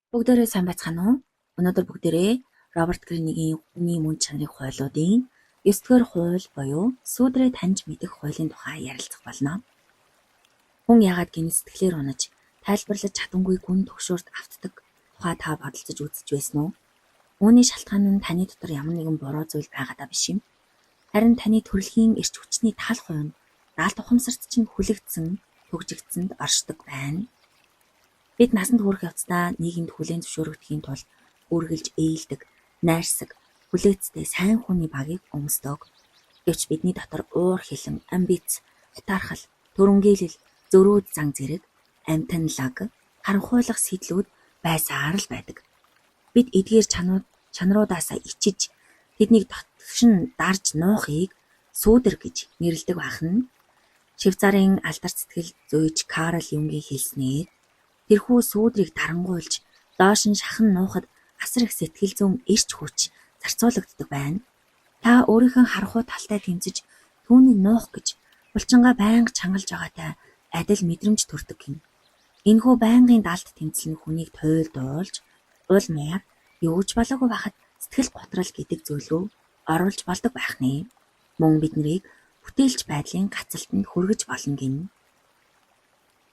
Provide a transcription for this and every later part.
Бүгдээрээ сайн байцгаана уу? Өнөөдөр бүгдээрээ Роберт Гринигийн Хүний мөн чанарын хуулиудын 9-р хууль буюу сүүдрээ таньж мэдэх хуулийн тухай ярилцах болно. Хүн яагаад гэнэт сэтгэлээр унаж, тайлбарлаж чадамгүй гүн түгшүүрт автдаг тухай та бодолцож үзэж байсан уу? Үүний шалтгаан нь таны дотор ямар нэгэн буруу зүйл байгаадаа биш юм. Харин таны төрөлхийн эрч хүчний тал хувь нь далд ухамсарт чинь хүлэгдсэн, түгжигдсэнд оршдог байна. Бид насанд хүрэх явцдаа нийгэмд хүлээн зөвшөөрөгдөхийн тулд үргэлж ээлдэг, найрсаг, хүлээцтэй сайн хүний багийг өмсдөг. Гэвч бидний дотор уур хилэн, амбиц, атаархал, төрөнгийлөл, зөрүүд зан зэрэг амьтан лаг, харанхуйлах сэдлүүд байсаар л байдаг. Бид эдгээр чанаруудаасаа ичиж, тэднийг дотгош нь дарж нуухыг сүүдэр гэж нэрлэдэг байх нь. Швейцарын алдарт сэтгэл зүйч Карл Юнгийн хэлснээр тэрхүү сүүдрийг дарангуйлж, доош нь шахан нуухад асар их сэтгэл зүйн эрч хүч зарцуулагддаг байна. Та өөрийнхөө харанхуй талтай тэмцэж, түүнийг нуух гэж булчингаа байнга чангалж байгаатай адил мэдрэмж төрдөг гэнэ. Энэхүү байнгын далд тэмцэл нь хүнийг туйлдуулж, улмаар юу ч болоогүй байхад сэтгэл гутрал гэдэг зүйл рүү оруулж болдог байх нэ. Мөн бид нарыг бүтээлч байдлын гацалтанд хүргэж болно гэнэ.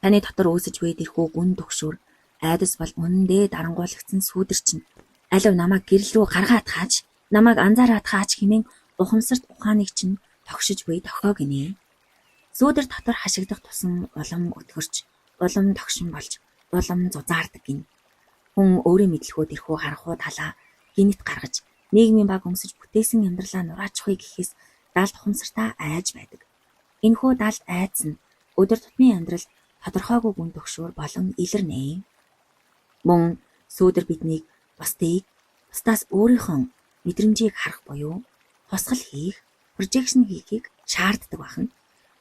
Таны дотор үүсэж буй тэрхүү гүн түгшүүр, айдас бол үнэндээ дарангуйлагдсан сүүдэр чинь алив намайг гэрэл рүү гаргаад хаач, намайг анзаараад хаач хэмээн ухамсарт ухааныг чинь тогшиж буй дохио гинэ. Сүүдэр дотор хашигдах тусам улам өтгөрч, улам догшин болж, улам зузаардаг гэнэ. Хүн өөрийн мэдлгүй тэрхүү харанхуй талаа гэнэт гаргаж, нийгмийн баг өмсөж бүтээсэн амьдралаа нураачихъя гэхээс далд ухамсартаа айж байдаг. Энэхүү далд айдас нь өдөр тутмын амьдралд тодорхойгүй гүн түгшүүр болон илэрнэ. Мөн сүүдэр биднийг бусдыг бусдаас өөрийнхөө мэдрэмжийг харах буюу тусгал хийх, projection хийхийг шаарддаг байна.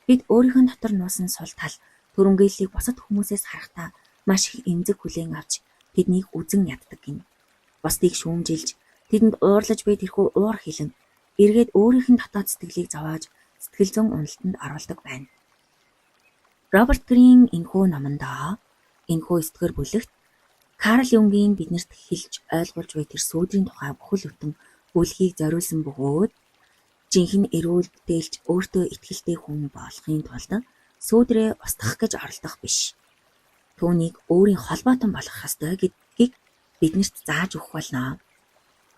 Бид өөрийнхөө дотор нуусан сул тал, төрөнгийллийг бусад хүмүүсээс харахтаа маш их эмзэг хүлээн авч тэднийг үзэн яддаг гэнэ. Бусдыг шүүмжилж, тэдэнд уурлаж буй тэрхүү уур хилэн эргээд өөрийнх нь дотоод сэтгэлийг зовоож, сэтгэл зүйн уналтанд оруулдаг байна. Роберт Грин энэхүү номондоо энэхүү 9-р бүлэгт Карл Юнгийн биднэрт хэлж ойлгуулж буй тэр сүүдрийн тухай бүхэл бүтэн бүлгийг зориулсан бөгөөд жинхэнэ эрүүл бүтээлч өөртөө итгэлтэй хүн болохын тулд сүүдрээ устгах гэж оролдох биш. Түүнийг өөрийн холбоотон болгох ёстой гэдгийг биднэрт зааж өгөх болно.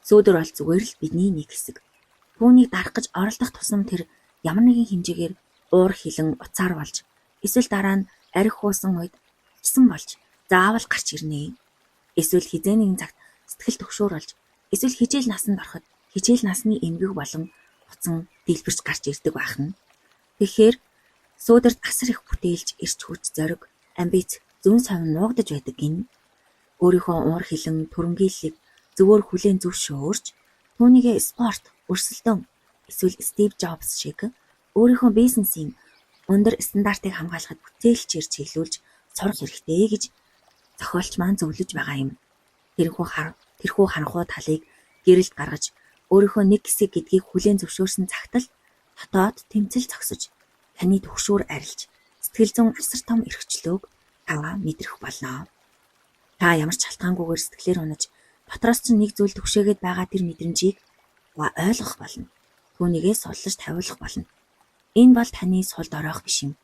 Сүүдэр бол зүгээр л бидний нэг хэсэг. Түүнийг дарах гэж оролдох тусам тэр ямар нэгэн хэмжээгээр уур хилэн уцаар болж эсвэл дараа нь архи уусан үед авсан болж заавал гарч ирнэ. Эсвэл хэзээ нэгэн цагт сэтгэл түгшүүр болж, эсвэл хичээл насанд ороход хичээл насны эмгэг болон буцан дэлбэрч гарч ирдэг байх нь. Тэгэхээр сүүдэрт асар их бүтээлч, эрч хүч, зориг, амбиц, зөн совин нуугдаж байдаг гэнэ. Өөрийнхөө уур хилэн, төрөнгийллийг зөвөр хүлээн зөвшөөрч, түүнийгээ спорт, өрсөлдөөн, эсвэл Стив Джобс шиг өөрийнхөө бизнесийн өндөр стандартыг хамгаалахад бүтээлчээр чиглүүлж сурах хэрэгтэй гэж зохиолч маань зөвлөж байгаа юм. Тэрхүү харанхуй талыг гэрэлд гаргаж, өөрийнхөө нэг хэсэг гэдгийг хүлээн зөвшөөрсөн цагт л дотоод тэмцэл зогсож, таны түгшүүр арилж, сэтгэл зүйн асар том эрхчлөөг та мэдрэх болно. Та ямар ч шалтгаангүйгээр сэтгэлээр унаж, дотроос чинь нэг зүйл түгшээгээд байгаа тэр мэдрэмжийг ойлгох болно. Түүнийгээ суллаж тавиулах болно. Энэ бол таны сул доройх биш юм.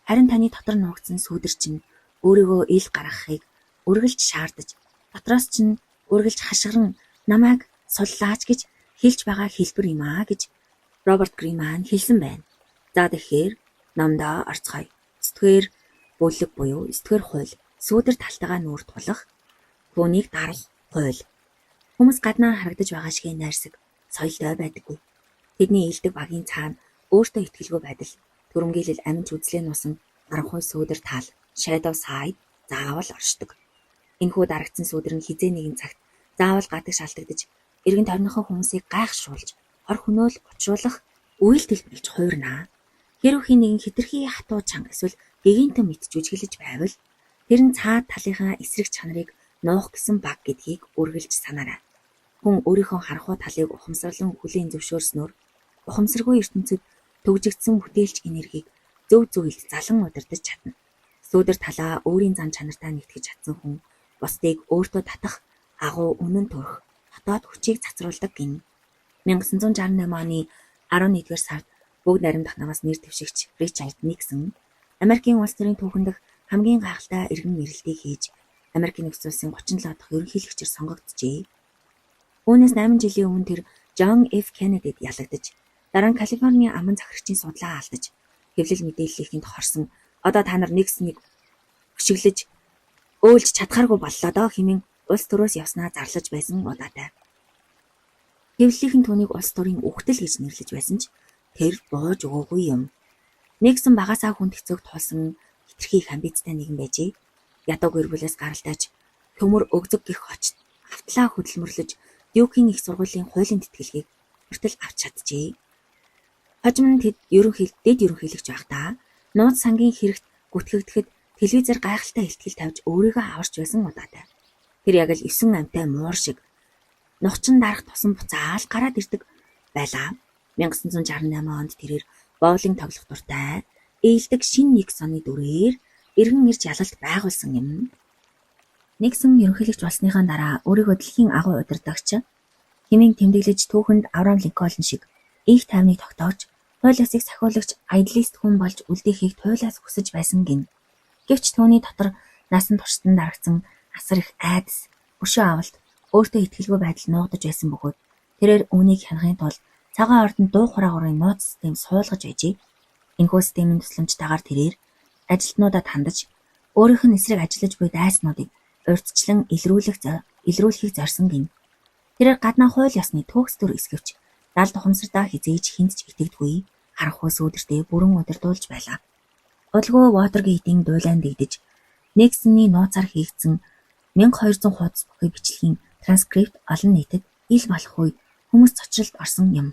Харин таны дотор нуугдсан сүүдэр чинь өөрийгөө ил гаргахыг үргэлж шаардаж, дотроос чинь үргэлжлж хашгиран намайг суллаач гэж хэлж байгаа хэлбэр юм аа гэж Роберт Грин маань хэлсэн байна. За тэгэхээр номдоо орцгоё. 9-р бүлэг буюу 9-р хууль сүүдэр талтайгаа нүүр тулах, түүнийг дарах хууль. Хүмүүс гаднаа харагдаж байгаа шигээ найрсаг, соёлтой байдаггүй. Тэдний ээлдэг багийн цаана өөртөө итгэлгүй байдал, төрөнгийлөл амж үзлээ нуусан харанхуй сүүдэр тал, shadow side заавал оршдог. Энэхүү дарагдсан сүүдэр нь хэзээ нэгэн цагт заавал гадагш алдагдаж, эргэн тойрныхоо хүмүүсийг гайхшруулж, хор хөнөөл учруулах үйлдэл болж хуурна. Хэрэв хэн нэгэн хэтэрхий хатуу чанга эсвэл гэгэнтэн мэт жүжиглэж байвал тэр нь цаад талынхаа эсрэг чанарыг нуух гэсэн баг гэдгийг үргэлж санаарай. Хүн өөрийнхөө харанхуй талыг ухамсарлан хүлээн зөвшөөрснөөр ухамсаргүй ертөнцид түгжигдсэн бүтээлч энергийг зөв зүйлд залан удирдаж чадна. Сүүдэр талаа өөрийн зан чанартай нэгтгэж чадсан хүн Бусдыг өөртөө татах агуу үнэн төрх дотоод хүчийг цацруулдаг гэнэ. 1968 оны 11-р сард бүгд найрамдах намаас нэр дэвшигч Ричард Никсон Америкийн улс төрийн түүхэн дэх хамгийн гайхалтай эргэн ирэлтийг хийж Америкийн нэгдсэн улсын 37 дахь ерөнхийлөгчөөр сонгогджээ. Үүнээс 8 жилийн өмнө тэр Джон Ф. Кеннедид ялагдаж, дараа нь Калифорни аман захирагчийн суудлаа алдаж, хэвлэл мэдээллийнхэнд хорсон "Одоо та нар Никсонийг өшиглөж өөлж чадахааргүй боллоо доо" хэмээн улс төрөөс явснаа зарлаж байсан удаатай. Хэвлэлийнх нь түүнийг улс төрийн үхтэл гэж нэрлэж байсан ч тэр бууж өгөөгүй юм. Никсон багасаа хүнд хэцүүг туулсан хэтэрхий их амбицтай нэгэн байжээ. Ядуу гэр бүлээс гаралтай ч төмөр өгзөг гэх хочид автлаа хөдөлмөрлөж Дьюкийн их сургуулийн хуулийн тэтгэлгийг хүртэл авч чаджээ. Хожим нь тэд дэд ерөнхийлөгч байхдаа нууц сангийн хэрэгт гүтгэгдэхэд телевизээр гайхалтай илтгэл тавьж өөрийгөө аварч байсан удаатай. Тэр яг л 9 амьтай муур шиг нухчин дарах тусам буцаал гараад ирдэг байлаа. 1968 онд тэрээр боулинг тоглох дуртай ээлдэг шинэ Никсоны дүрээр эргэн ирж ялалт байгуулсан юм. Никсон ерөнхийлөгч болсныхаа дараа өөрийгөө дэлхийн агуу удирдагч хэмээн тэмдэглэж түүхэнд Авраам Линкольн шиг энх тайвныг тогтоогч, хууль ёсыг сахиулагч аяллист хүн болж үлдээхийг туйлаас хүсэж байсан гэнэ. Гэвч түүний дотор насан туршид нь дарагдсан асар их айдас, өшөө авалт, өөртөө итгэлгүй байдал нуугдаж байсан бөгөөд тэрээр үүнийг хянахын тулд Цагаан ордонд дуу хураагуурын нууц систем суулгаж байжээ. Энэхүү системийн тусламжтайгаар тэрээр ажилтнуудад хандаж, өөрийнх нь эсрэг ажиллаж буй дайснуудыг урьдчилан илрүүлэхийг зорьсон гэнэ. Тэрээр гаднаа хууль ёсны төгс дүр эсгэвч, далд ухамсартаа хэзээ ч хэнд ч итгэдэггүй, харанхуй сүүдэртэй бүрэн удирдуулж байлаа. Удалгүй Уотергейтийн дуйлайн дэгдэж, Никсоны нууцаар хийгдсэн 1200 хуудас бүхий бичлэгийн транскрипт олон нийтэд ил болох үед хүмүүс цочролд орсон юм.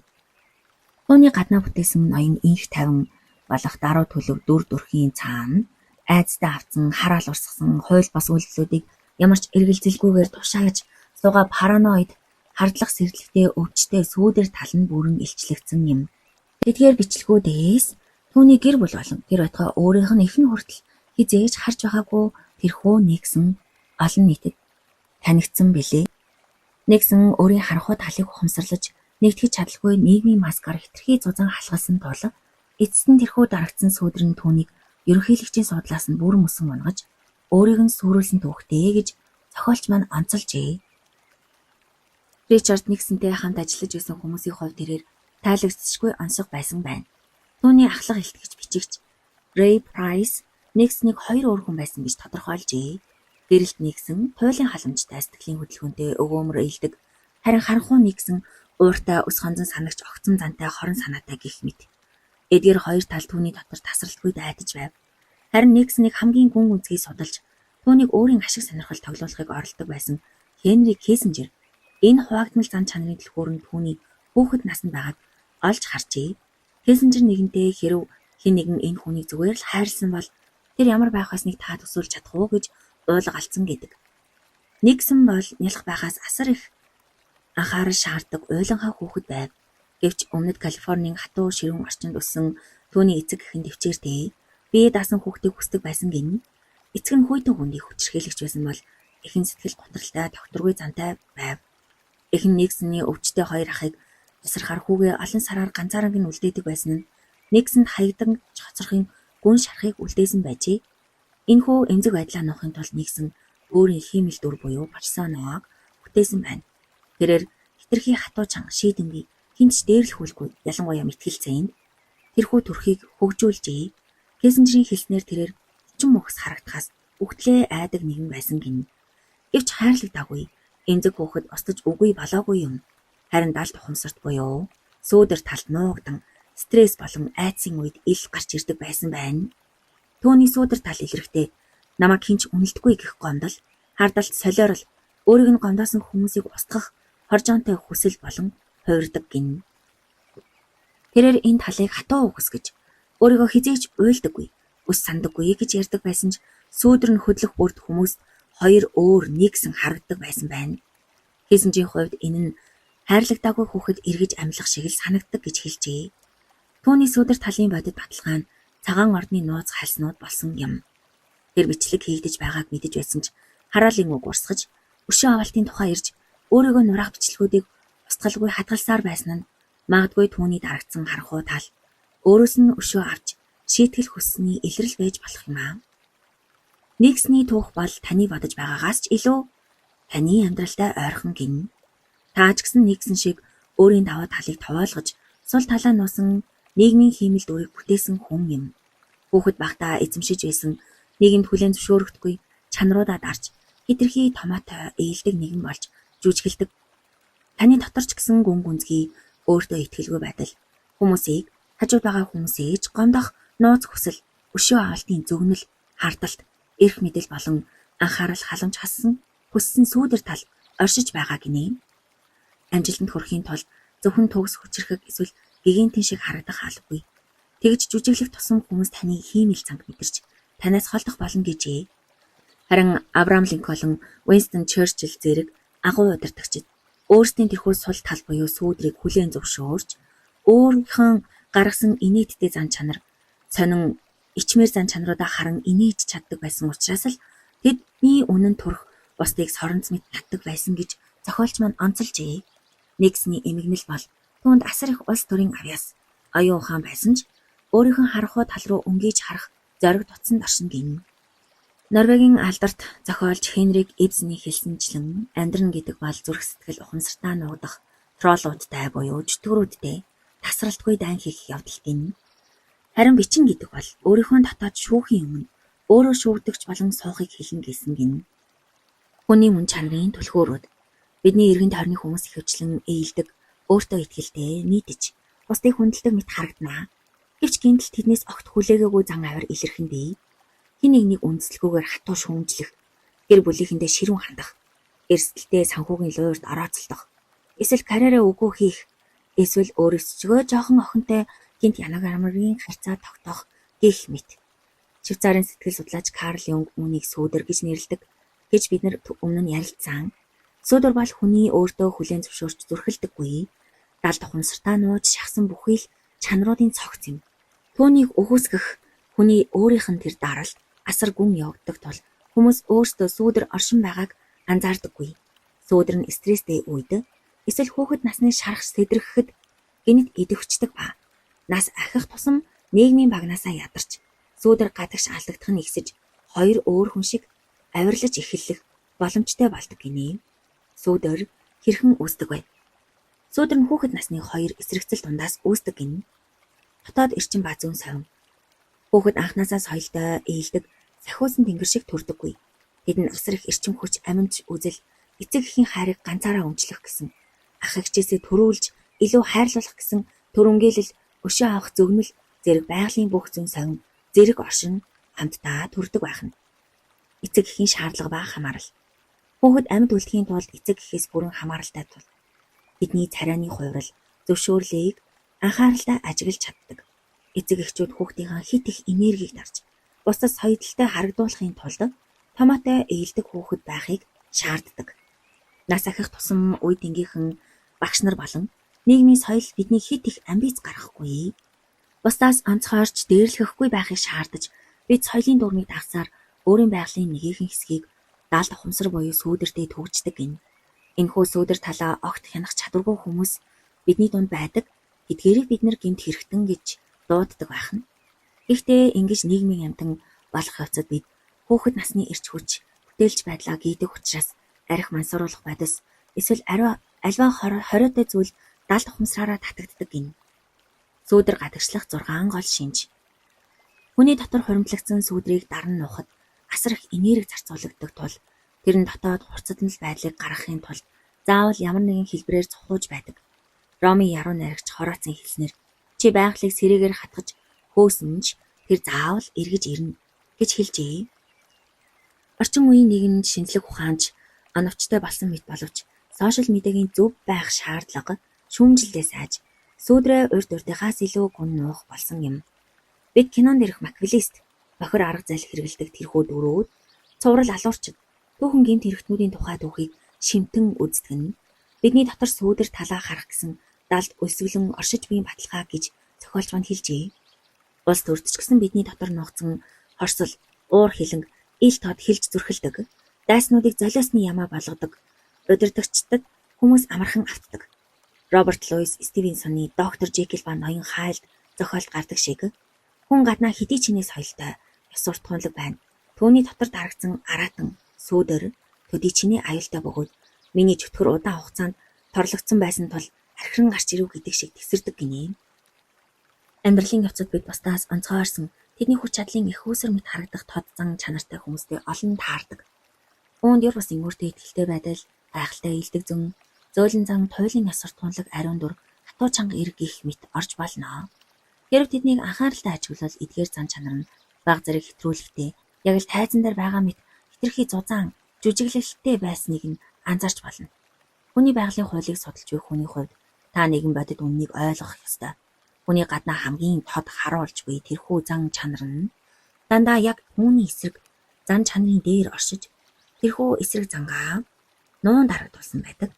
Түүний гаднаа бүтээсэн ноён энх тайван болох даруй төлөв дүр төрхийн цаана айдастай автсан, хараал урсгасан, хууль бос үйлдэлүүдийг ямар ч эргэлзэлгүйгээр тушааж суугаа параноид, хардлага сэрдлэгтэй өвчтэй сүүдэр тал нь бүрэн илчлэгдсэн юм. Тэдгээр бичлэгүүдээс түүний гэр бүл болон тэр байтугай өөрийнх нь эх нь хүртэл хэзээ ч харж байгаагүй тэрхүү Никсон олон нийтэд танигдсан билээ. Никсон өөрийн харанхуй талыг ухамсарлаж нэгтгэж чадалгүй нийгмийн маскаар хэтэрхий зузаан халхалсан тул эцэст нь тэрхүү дарагдсан сүүдэр нь түүнийг ерөнхийлөгчийн суудлаас нь бүрэн мөсөн унгаж өөрийг нь сүрүүлсэн түүхтэй гэж зохиолч маань онцолжээ. Ричард Никсонтэй хамт ажиллаж байсан хүмүүсийн хувьд тэрээр тайлагдчихгүй онцлог байсан байна. Түүний ахлах илтгэгч бичигч Рэй Прайс Никсоныг хоёр өөр хүн байсан гэж тодорхойлжээ. Гэрэлт Никсон туйлын халамжтай сэтгэлийн хөдөлгөөнтэй өгөөмөр ээлдэг. Харин харанхуй Никсон ууртай өс хонзон санагч огцом зантай хорон санаатай гэх мэт. Эдгээр хоёр тал түүний дотор тасралтгүй дайдаж байв. Харин Никсоныг хамгийн гүн гүнзгий судалж түүнийг өөрийн ашиг сонирхол тоглуулахыг оролддог байсан Хенри Киссинжер энэ хуваагдмал зан чанарын түлхүүр нь түүний хүүхэд насанд байгааг олж харжээ. Киссинжер нэгэнтээ хэрэв хэн нэгэн энэ хүнийг зүгээр л хайрласан бол тэр ямар байх байсныг та төсөөлж чадах уу гэж уулга алдсан гэдэг. Никсон бол нялх байхаас асар их анхаарал шаарддаг уйланхай хүүхэд байв. Гэвч өмнөд Калифорнийн хатуу ширүүн орчинд өссөн түүний эцэг эх нь тэвчээртэй бие даасан хүүхдийг хүсдэг байсан гэнэ. Эцэг нь хүйтэн хүндийг хүчирхийлэгч байсан бол эх нь сэтгэл готролтой тогтворгүй зантай байв. Эх нь Никсоны өвчтэй хоёр ахыг тасархаар хүүгээ олон сараар ганцаараа нь үлдээдэг байсан нь Никсонд хаягдан хоцрохын гүн шархыг үлдээсэн байжээ. Энэхүү эмзэг байдлаа нуухын тулд Никсон өөрийн хиймэл дүр буюу персонааг бүтээсэн байна. Тэрээр хэтэрхий хатуу чанга шийдэмгий хэнд ч дээрлэхүүлгүй ялангуяа мэтгэлцээнд тэрхүү төрхийг хөгжүүлжээ. Киссинжерийн хэлснээр тэрээр хүчин мөхс харагдахаас үхтлээ айдаг нэгэн байсан гэнэ. Гэвч хайрлагдаагүй эмзэг хүүхэд устж үгүй болоогүй юм. Харин далд ухамсарт буюу сүүдэр талд нуугдан стресс болон айдсын үед ил гарч ирдэг байсан байна. Түүний сүүдэр тал илрэхдээ намайг хэн ч үнэлдэггүй гэх гомдол, хардалт, солиорол, өөрийг нь гомдоосон хүмүүсийг устгах хоржоонтой хүсэл болон хувирдаг гэнэ. Тэрээр энэ талыг хатуу үгүйсгэж өөрийгөө хэзээ ч уйлдаггүй, өс сандаггүй гэж ярьдаг байсан ч сүүдэр нь хөдлөх бүрд хүмүүст хоёр өөр Никсон харагддаг байсан байна. Киссинжерийн хувьд энэ нь хайрлагдаагүй хүүхэд эргэж амьлах шиг л санагддаг гэж хэлжээ. Түүний сүүдэр талын бодит баталгаа нь Цагаан ордны нууц хальснууд болсон юм. Тэр бичлэг хийгдэж байгааг мэдэж байсан ч Хараалын үг урсгаж, өшөө авалтын тухай ирж өөрийгөө нураах бичлэгүүдийг устгалгүй хадгалсаар байсан нь магадгүй түүний дарагдсан харанхуй тал өөрөөс нь өшөө авч шийтгэл хүссэний илрэл байж болох юм аа. Никсний түүх бол таны бодож байгаагаас ч илүү таны амьдралтай ойрхон гинэ. Та ч гэсэн Никсэн шиг өөрийн давуу талыг товоолгож сул талаа нуусан нийгмийн хиймэл дүрийг бүтээсэн хүн юм. Хүүхэд байхдаа эзэмшиж байсан нийгэмд хүлээн зөвшөөрөгдөхгүй чанаруудаа дарж хэтэрхий томоотой ээлдэг нэгэн болж жүжиглэдэг. Таны дотор ч гэсэн гүн гүнзгий өөртөө итгэлгүй байдал, хүмүүсийг хажууд байгаа хүмүүсээ ч гомдох нууц хүсэл, өшөө авалтын зөгнөл, хардалт, эрх мэдэл болон анхаарал халамж хассан хүссэн сүүдэр тал оршиж байгаа гинэ. Амжилтанд хүрэхийн тулд зөвхөн төгс хүчирхэг эсвэл гигантын шиг харагдах албагүй. Тэгж жүжиглэх тусам хүмүүс таны хиймэл занг мэдэрч танаас холдох болно гэжээ. Харин Авраам Линкольн, Уинстон Черчилль зэрэг агуу удирдагчид өөрсдийн тэрхүү сул тал буюу сүүдрийг хүлээн зөвшөөрч өөрийнхөө гаргасан инээдтэй зан чанар, сонин ичмээр зан чанаруудаа харан инээж чаддаг байсан учраас л тэдний үнэн төрх бусдыг соронз мэт татдаг байсан гэж зохиолч маань онцолжээ. Никсний эмгэнэл бол түүнд асар их улс төрийн авьяас, оюун ухаан байсан ч өөрийнхөө харанхуй тал руу өнгийж харах зориг дутсан доршин гинэ. Норвегийн алдарт зохиолч Хенрик Ибсений хэлсэнчлэн амьдран гэдэг бол зүрх сэтгэл ухамсартаа нуугдах троллуудтай буюу чөтгөрүүдтэй тасралтгүй дайн хийх явдал гинэ. Харин бичин гэдэг бол өөрийнхөө дотоод шүүхийн өмнө өөрөө шүүгдэгч болон суухыг хэлнэ гэсэн гинэ. Хүний мөн чанарын түлхүүрүүд. Бидний эргэн тойрны хүмүүс ихэвчлэн ээлдэг, өөртөө итгэлтэй, нийтж, бусдыг хүндэлдэг мэт харагданаа. Гэвч гинтэл тэднээс огт хүлээгээгүй зан авир илэрхэн бий. Хэн нэгнийг үндэслэггүйгээр хатуу шүүмжлэх, гэр бүлийнхэндээ ширүүн хандах, эрсдэлтэй санхүүгийн луйварт орооцолдох, эсвэл карьераа үгүй хийх, эсвэл өөрөөсчгөө жоохон охинтой гинт янаг амрын харьцаа тогтоох гэх мэт. Швейцарын сэтгэл судлаач Карл Юнг үүнийг сүүдэр гэж нэрлэдэг гэж бид нар өмнө нь ярилцсан. Сүүдэр бол хүний өөртөө хүлээн зөвшөөрч зүрхэлдэггүй, далд ухамсартаа нууж шахсан бүхий л чанаруудын цогц юм. Түүнийг үгүйсгэх хүний өөрийнх нь тэр даралт асар гүн явагддаг тул хүмүүс өөрсдөө сүүдэр оршин байгааг анзаардаггүй. Сүүдэр нь стресстэй үед эсвэл хүүхэд насны шарах сэдрэхэд гэнэт идэвхждэг ба нас ахих тусам нийгмийн багнаасаа ядарч сүүдэр гадагш алдагдах нь ихсэж хоёр өөр хүн шиг авирлаж эхэллэх боломжтой болдог гинэ. Сүүдэр хэрхэн үүсдэг вэ? Сүүдэр нь хүүхэд насны хоёр эсрэгцэл дундаас үүсдэг гинэ. Дотоод эрчим ба зүүн совин. Хүүхэд анхнаасаа соёлтой, ээлдэг, сахиусан тэнгэр шиг төрдөггүй. Тэд нь асар их эрчим хүч, аминч үзэл, эцэг эхийн хайрыг ганцаараа өмчлөх гэсэн, ах эгчээсээ төрүүлж илүү хайрлуулах гэсэн төрөнгийлөл, өшөө авах зөгнөл зэрэг байгалийн бүх зүүн совин, зэрэг оршин хамтдаа төрдөг байх нь. Эцэг эхийн шаардлага ба хамаарал. Хүүхэд амьд үлдэхийн тулд эцэг эхээс бүрэн хамааралтай тул тэдний царайны хувирал, зөвшөөрлийг анхааралтай ажиглаж чаддаг. Эцэг эхчүүд хүүхдийнхээ хит их энергийг дарж, бусдад соёлтой харагдуулахын тулд томоотой ээлдэг хүүхэд байхыг шаарддаг. Нас ахих тусам үе тэнгийнхэн багш нар болон нийгмийн соёл бидний хит их амбиц гаргахгүй. Бусдаас онцгойрч дээрлэхэхгүй байхыг шаардаж бид соёлын дүрмийг дагасаар өөрийн байгалийн нэгэн хэсгийг далд ухамсар буюу сүүдэртэй түгждэг гинэ. Энэхүү сүүдэр талаа огт хянах чадваргүй хүмүүс бидний дунд байдаг. Тэдгээрийг бид нар гэмт хэрэгтэн гэж дууддаг байх нь. Гэхдээ ингэж нийгмийн амьтан болох явцад бид хүүхэд насны эрч хүч, бүтээлч байдлаа гийдэг учраас арх мансууруулах бодис эсвэл аливаа хориотой зүйл далд ухамсараараа татагддаг гинэ. Сүүдэр гадагшлах 6 гол шинж. Хүний дотор хуримтлагдсан сүүдрийг даран нуухад асар их энерги зарцуулагддаг тул тэр нь дотоод хурцдмал байдлыг гаргахын тулд заавал ямар нэгэн хэлбэрээр цухууж байдаг. Ромын яруу найрагч Хорацын хэлснээр чи байгалыг сэрээгээр хатгаж хөөсөн ч тэр заавал эргэж ирнэ гэж хэлжээ. Орчин үеийн нийгэмд шинжлэх ухаанч оновчтой болсон мэт боловч сошиал медиагийн зөв байх шаардлага шүүмжлэлээ сайж сүүдрээ урд урдынхаас илүү гүн нуух болсон юм. Бид кинон дээрх маквилист бохир арга зал хэрэглэдэг тэрхүү дүрүүд, цуврал алуурчид, түүхэн гэмт хэрэгтнүүдийн тухай түүхийг шимтэн үздэг нь бидний дотор сүүдэр талаа харах гэсэн далд өлсгөлөн оршиж буй баталгаа гэж зохиолч маань хэлжээ. Улс төрд ч гэсэн бидний дотор нуугдсан хорсол, уур хилэнг, ил тод хэлж зүрхэлдэг. Дайснуудыг золиосны ямаа болгодог удирдагчдад хүмүүс амархан автдаг. Роберт Луис Стивенсоны "Доктор Жекил ба ноён Хайлд" зохиолд гардаг шиг хүн гаднаа хэдий ч соёлтой, ёс суртахуунлаг байна. Түүний дотор дарагдсан араатан сүүдэр төдий чинээ аюултай бөгөөд миний чөтгөр удаан хугацаанд торлогдсон байсан тул архиран гарч ирэв гэдэг шиг тэсэрдэг гинэ. Амьдралын явцад бид бусдаас онцгойрсон, тэдний хүч чадлын эх үүсвэр мэт харагдах тод зан чанартай хүмүүстэй олон таардаг. Үүнд ер бусын өөртөө итгэлтэй байдал, гайхалтай эелдэг зөн, зөөлөн зан, туйлын ёс суртахуунлаг ариун дүр, хатуу чанга эрг гэх мэт орж болно. Хэрэв тэднийг анхааралтай ажиглавал эдгээр зан чанар нь бага зэрэг хэтрүүлэгтэй, яг л тайзан дээр байгаа мэт хэтэрхий зузаан жүжиглэлттэй байсныг нь анзаарч болно. Хүний байгалийн хуулийг судалж буй хүний хувьд та нэгэн бодит үнэнийг ойлгох ёстой. Хүний гаднаа хамгийн тод харуулж буй тэрхүү зан чанар нь дандаа яг түүний эсрэг зан чанарын дээр оршиж, тэрхүү эсрэг зангаа нуун дарагдуулсан байдаг.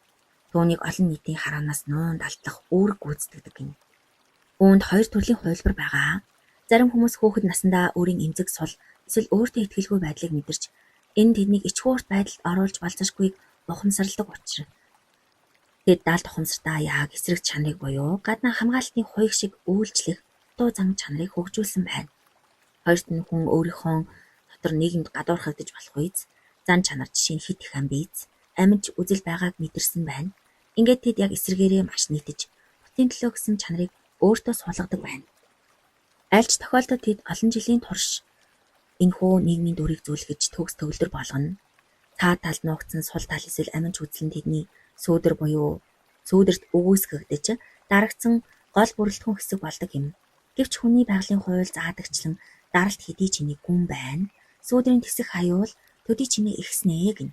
Түүнийг олон нийтийн хараанаас нуун далдлах үүрэг гүйцэтгэдэг гэнэ. Үүнд хоёр төрлийн хувилбар байгаа. Зарим хүмүүс хүүхэд насндаа өөрийн эмзэг сул эсвэл өөртөө итгэлгүй байдлыг мэдэрч, энэ тэднийг ичхүүрт байдалд оруулж болзошгүйг ухамсарладаг учир тэд далд ухамсартаа яг эсрэг чанарыг буюу гаднаа хамгаалалтын хуйг шиг үйлчлэх дуу зан чанарыг хөгжүүлсэн байна. Хоёрт нь хүн өөрийнхөө дотор нийгэмд гадуурхагдаж болох үз зан чанар жишээ нь хэт их амбиц, амж үзэл байгааг мэдэрсэн байна. Ингээд тэд яг эсрэгээрээ маш нийтэж бусдын төлөө гэсэн чанарыг өөртөө суулгадаг байна. Аль ч тохиолдолд тэд олон жилийн турш энэхүү нийгмийн дүрийг зүлгэж төгс төгөлдөр болгоно. Цаад талд нуугдсан сул тал эсвэл аминч үзэл нь тэдний сүүдэр буюу сүүдэрт үгүйсгэгдэж дарагдсан гол бүрэлдэхүүн хэсэг болдог юм. Гэвч хүний байгалийн хууль заадагчлан даралт хэдий чиний гүн байна. Сүүдрийн тэсэх аюул төдий чинээ ихснэ гэнэ.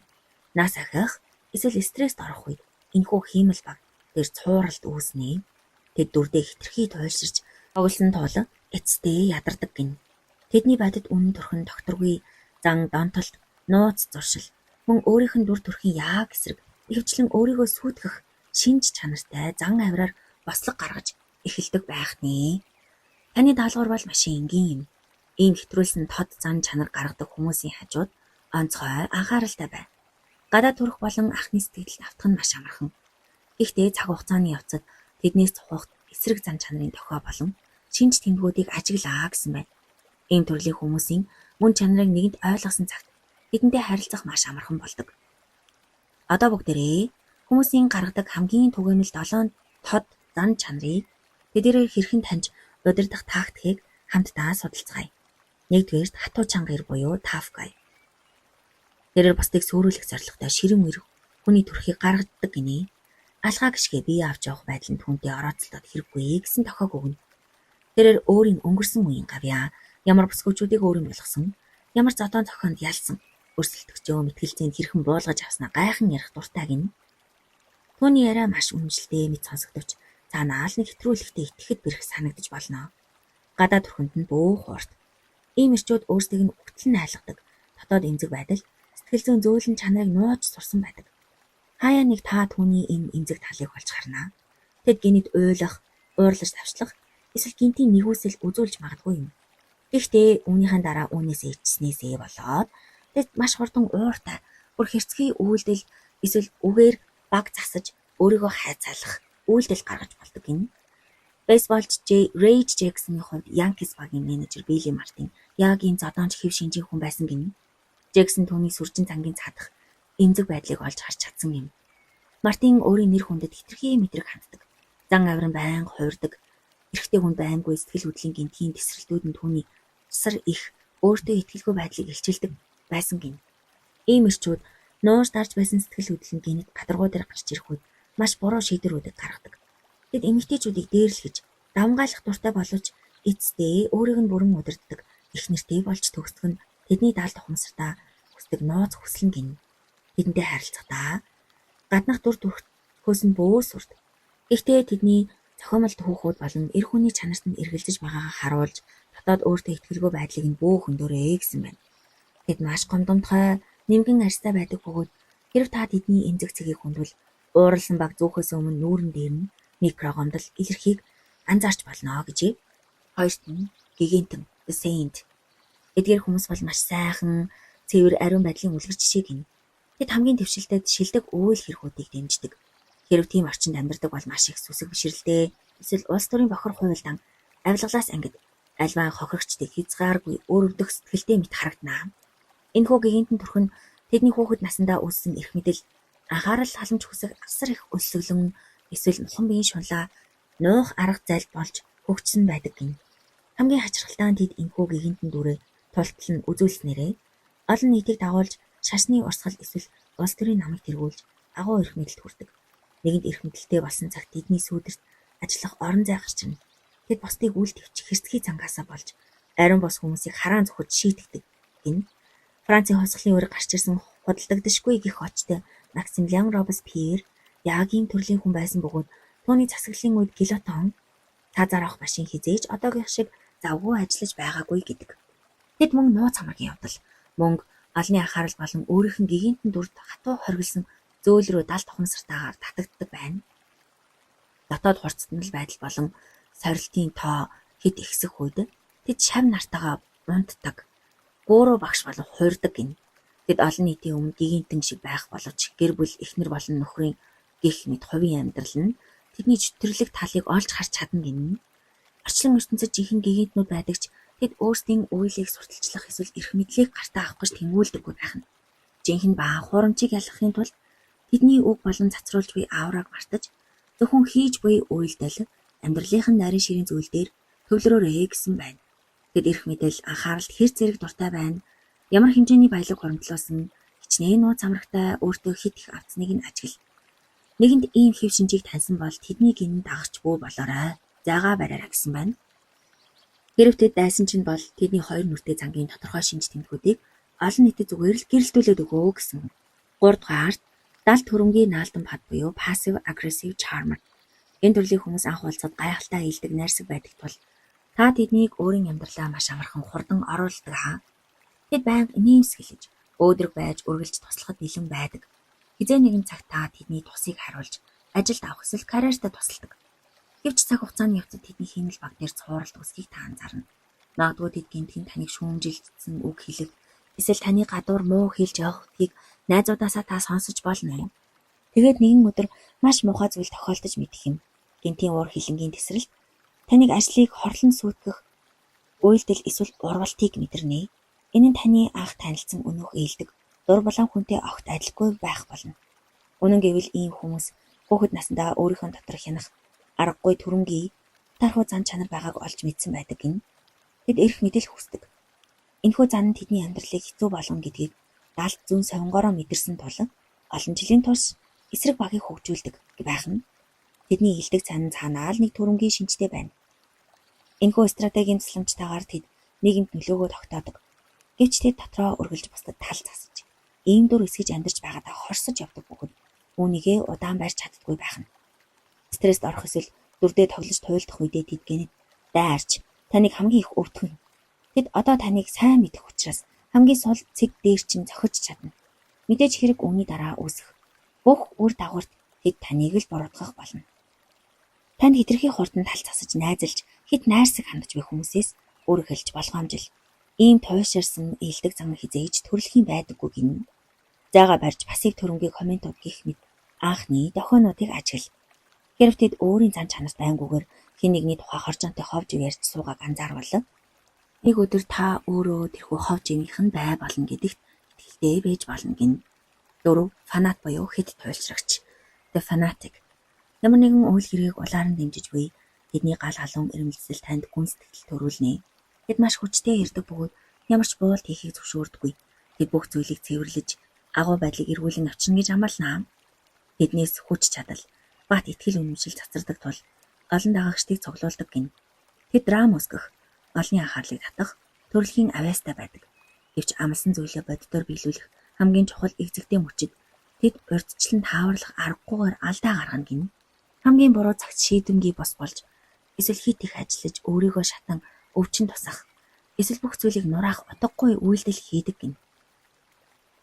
Нас ахих эсвэл стресст орох үед энэхүү хиймэл баг дээр цууралд үүснэ. Тэд дүрдээ хэтэрхий туйлширч тоглосон тул эцэстээ ядардаг гэнэ. Тэдний бодит үнэн төрхөн тогтворгүй зан донтолт, нууц зуршил мөн өөрийнх нь дүр төрхийн яг эсрэг ихэвчлэн өөрийгөө сүйтгэх шинж чанартай зан авираар бослого гаргаж эхэлдэг байх нэ. Таны даалгавар бол маш энгийн юм. Ийм хэтрүүлсэн тод зан чанар гаргадаг хүмүүсийн хажууд онцгой анхааралтай бай. Гадаа төрөх болон анхны сэтгэлд автах нь маш амархан. Гэхдээ цаг хугацааны явцад тэднээс цухах эсрэг зан чанарын дохио болон шинж тэмдгүүдийг ажиглаа гэсэн байна. Ийм төрлийн хүмүүсийн мөн чанарыг нэгэнт ойлгосон цагт тэдэнтэй харилцах маш амархан болдог. Одоо бүгдээрээ хүмүүсийн гаргадаг хамгийн түгээмэл 7 тод зан чанарыг тэдгээрээр хэрхэн таньж удирдах тактикийг хамтдаа судалцгаая. Нэгдүгээрт хатуу чанга эр буюу tough guy. Тэрээр бусдыг сөөрүүлэх зорилготой ширэм эр хүний төрхийг гаргадаг гинэ. Алгаа гишгээ бие авч явах байдал нь түүнтэй орооцолдоод хэрэггүй гэсэн тохиог өгнө. Тэрээр өөрийн өнгөрсөн үеийн гавьяа, ямар бүсгүйчүүдийг өөрийн болгосон, ямар зодоон зохионд ялсан, өрсөлдөгчөө мэтгэлцээнд хэрхэн буулгаж авснаа гайхан ярих дуртай гинэ. Түүний яриа маш үнэмшилтэй мэт сонсогдовч цаанаа л нэг хэтрүүлэгтэй итгэхэд бэрх санагдаж болно. Гадаа төрхөнд нь бөөх хуурт. Ийм эрчүүд өөрсдийг нь үгтлэн айлгадаг, дотоод эмзэг байдал, сэтгэл зүйн зөөлөн чанарыг нууж сурсан байдаг. Хаяа нэг та түүний энэ эмзэг талыг олж харна. Тэд гэнэт уйлах, уурлаж давчлах, эсвэл гэнтийн нигүүлсэл үзүүлж магадгүй юм. Гэхдээ үүнийхэн дараа үүнээсээ ичснээсээ болоод тэд маш хурдан ууртай, бүр хэрцгий үйлдэл эсвэл үгээр баг засаж өөрийгөө хайцаалах үйлдэл гаргаж болдог гинэ. Бейсболч Рэй Джексоны хувьд Янкис багийн менежер Билли Мартин яг ийм зодоонч хэв шинжийн хүн байсан гинэ. Джексон түүний сүржин зангийн цаадах эмзэг байдлыг олж харж чадсан юм. Мартин өөрийн нэр хүндэд хэтэрхий мэдрэг ханддаг. Зан авир нь байнга хувирдаг. Эрэгтэй хүн баймгүй сэтгэл хөдлөлийн гэмтгийн тэсрэлтүүд нь түүний сар их өөртөө итгэлгүй байдлыг илчилдэг байсан гинэ. Ийм эрчүүд нууж дарж байсан сэтгэл хөдлөл нь гэнэт гадаргуу дээр гарч ирэх үед маш буруу шийдвэрүүдийг гаргадаг. Тэд эмэгтэйчүүдийг дээрлэж, давамгайлах дуртай боловч эцэстээ өөрийг нь бүрэн удирддаг их нэртэй болж төгсдөг нь тэдний далд ухамсартаа хүсдэг нууц хүсэл нь гинэ. Тэдэнтэй харилцахдаа гаднах дүр төрхөөс нь бөө сүрд. Гэхдээ тэдний зохиомол түүхүүд болон эр хүний чанарт нь эргэлзэж байгаагаа харуулж дотоод өөртөө итгэлгүй байдлыг нь бөө хөндөөрэй гэсэн байна. Тэд маш гомдомтгой, нэмгэн арьстай байдаг бөгөөд хэрэв та тэдний эмзэг цэгийг хүндвэл ууралсан баг зүүхээс өмнө нүүрэн дээр нь микрогомдол илэрхийг анзаарч болно гэжээ. Хоёрт нь гигантэн The Saint. Эдгээр хүмүүс бол маш сайхан, цэвэр ариун байдлын үлгэр жишээ гинэ. Тэд хамгийн дэвшилтэд шилдэг үйл хэрэгүүдийг дэмждэг. Хэрэв тийм орчинд амьдардаг бол маш их сүсэг бишрэлтэй эсвэл улс төрийн бохир хуйлдан авилгалаас ангид альваа хохирогчдыг хязгааргүй өрөвдөх сэтгэлтэй мэт харагдана. Энэхүү гэгээнтэн төрх нь тэдний хүүхэд насандаа үүссэн эрх мэдэл, анхаарал халамж хүсэх асар их өлсгөлөн эсвэл мухан биеийн шунлаа нуух арга зайлт болж хөгжсөн байдаг гэнэ. Хамгийн хачирхалтай нь тэд энэхүү гэгээнтэн дүрээ тултал нь үзүүлснээрээ олон нийтийг дагуулж шашны урсгал эсвэл улс төрийн намыг тэргүүлж агуу эрх мэдэлд хүрдэг. Нэгэнт эрх мэдэлтэй болсон цагт тэдний сүүдэрт ажиллах орон зай гарч ирнэ. Тэд бусдыг үл тэвчих хэрцгий цангаасаа болж ариун бус хүмүүсийг хараан зүхэж шийтгдэг гэнэ. Францын хувьсгалын үеэр гарч ирсэн худалдагдашгүй гэх очтой Максимилиан Робеспьер яг ийм төрлийн хүн байсан бөгөөд түүний засаглалын үед гилотон цаазаар авах машин хэзээ ч одоогийнх шиг завгүй ажиллаж байгаагүй гэдэг. Тэд мөн нууц хамрагын явдал, мөнгө, олонний анхаарал болон өөрийнх нь гэгээнтэн дүрд хатуу хоригдсон зөөл рүү далд ухамсартайгаар татагддаг байна. Дотоод хурцтмал байдал болон сорилтын тоо хэд ихсэх үед тэд шав нартайгаа унтдаг, гууруу багш болон хуурдаг гэнэ. Тэд олон нийтийн өмнө гэгээнтэн шиг байх боловч гэр бүл, эхнэр болон нөхрийн гэх мэт хувийн амьдрал нь тэдний чөтгөрлөг талыг олж харж чадна гэнэ. Орчлон ертөнцид жинхэнэ гэгээнтнүүд байдаг ч тэд өөрсдийн үйлийг сурталчлах эсвэл эрх мэдлийг гартаа авах гэж тэмүүлдэггүй байх нь. Жинхэнэ ба хуурамчийг ялгахын тулд тэдний үг болон цацруулж буй аураг мартаж зөвхөн хийж буй үйлдэл амьдралынх нь нарийн ширийн зүйл дээр төвлөрөөрэй гэсэн байна. Тэд эрх мэдэл, анхааралд хэр зэрэг дуртай байна. Ямар хэмжээний баялаг хуримтлуулсан хичнээн нууц амрагтай өөртөө хэд их авцныг нь ажигла. Нэгэнт ийм хэв шинжийг таньсан бол тэдний гинэн дагагч бүү болоорой. Зайгаа бариарай гэсэн байна. Хэрэв тэд дайсан чинь бол тэдний хоёр нүртэй зангийн тодорхой шинж тэмдгүүдийг олон нийтэд зүгээр л гэрэлтүүлээд өгөө гэсэн. 3 дугаарт далд төрөнгийн наалдан пад буюу passive aggressive charmer. Энэ төрлийн хүмүүс анх уулзахад гайхалтай ээлдэг найрсаг байдаг тул та тэднийг өөрийн амьдралаа маш амархан хурдан оруулдаг аа. Тэд байнга инээмсэглэж, өөдрөг байж үргэлж туслахад бэлэн байдаг. Хэзээ нэгэн цагт та тэдний тусыг хариулж, ажилд авах эсвэл карьертаа тусалдаг. Гэвч цаг хугацааны явцад тэдний хиймэл баг дээр цууралт үүсэхийг та анзаарна. Магадгүй тэд гэмтхэн таныг шүүмжилсэн үг хэлэх, эсвэл таны гадуур муу хэлж явахдгийг найзуудаасаа та сонсож болно. Тэгээд нэгэн өдөр маш муухай зүйл тохиолдож мэдэх юм. Гэнтийн уур хилэнгийн тэсрэлт таныг ажлыг хорлон сүйтгэх үйлдэл эсвэл урвалтыг мэдэрнэ. Энэ нь таны анх танилцсан өнөөх ээлдэг дур булан хүнтэй огт адилгүй байх болно. Үнэн гэвэл ийм хүмүүс хүүхэд насндаа өөрийнхөө дотор хянах аргагүй төрөнгүй тархуу зан чанар байгааг олж мэдсэн байдаг гэнэ. Тэд эрх мэдэл хүсдэг. Энэхүү зан нь тэдний амьдралыг хэцүү болгоно гэдгийг далд зүүн совингоороо мэдэрсэн тул олон жилийн турш эсрэг багийг хөгжүүлдэг байх нь. Тэдний ээлдэг цан цаанаа л нэг төрөнгийн шинжтэй байна. Энэхүү стратегийн тусламжтайгаар тэд нийгэмд нөлөөгөө тогтоодог. Гэвч тэд дотроо үргэлж бусдад тал засаж, ийм дүр эсгэж амьдарч байгаадаа хорсож явдаг бөгөөд үүнийгээ удаан барьж чаддаггүй байх нь. Стресст орох эсвэл дүрдээ тоглож туйлдах үедээ тэд гэнэт дайрч таныг хамгийн их өвтгөн. Тэд одоо таныг сайн мэдэх учраас хамгийн сул цэг дээр чинь зохиж чадна. Мэдээж хэрэг үүний дараа үүсэх бүх үр дагаварт тэд таныг л буруутгах болно. Танд хэтэрхий хурдан тал засаж найзалж хэд найрсаг хандаж буй хүмүүсээс өөрөөр хэлж болгоомжил. Ийм туйлширсан ээлдэг зан хэзээ ч төрөлхийн байдаггүй гэнэ. Зайгаа барьж пассив төрөнгийн комментууд гэх мэт анхны дохионуудыг ажигла. Хэрэв тэд өөрийн зан чанарт айнгүйгээр хэн нэгний тухай хоржоонтой ховж ярьж суугааг анзаарвал нэг өдөр та өөрөө тэрхүү хов живийнх нь бай болно гэдэгт итгэлтэй байж болно гэнэ. 4. Фанат буюу хэд туйлшрагч. The fanatic. Ямар нэгэн үйл хэргийг улаар нь дэмжиж буй тэдний гал халуун эрмэлзэл танд гүн сэтгэл төрүүлнэ. Тэд маш хүчтэй ярьдаг бөгөөд ямар ч буулт хийхийг зөвшөөрдөггүй. Тэд бүх зүйлийг цэвэрлэж, агуу байдлыг эргүүлэн авчирна гэж амлана. Тэднээс хүч чадал, бат итгэл үнэмшил цацардаг тул олон дагагчдыг цуглуулдаг гэнэ. Тэд драм үүсгэх, олонний анхаарлыг татах төрөлхийн авиастай байдаг. Гэвч амласан зүйлээ бодитоор биелүүлэх хамгийн чухал эгзэгтэй мөчид тэд урьдчилан тааварлах аргагүйгээр алдаа гаргана гэнэ. Хамгийн буруу цагт шийдэмгий бос болж эсвэл хит их ажиллаж өөрийгөө шатан өвчин тусах эсвэл бүх зүйлийг нураах утгагүй үйлдэл хийдэг гэнэ.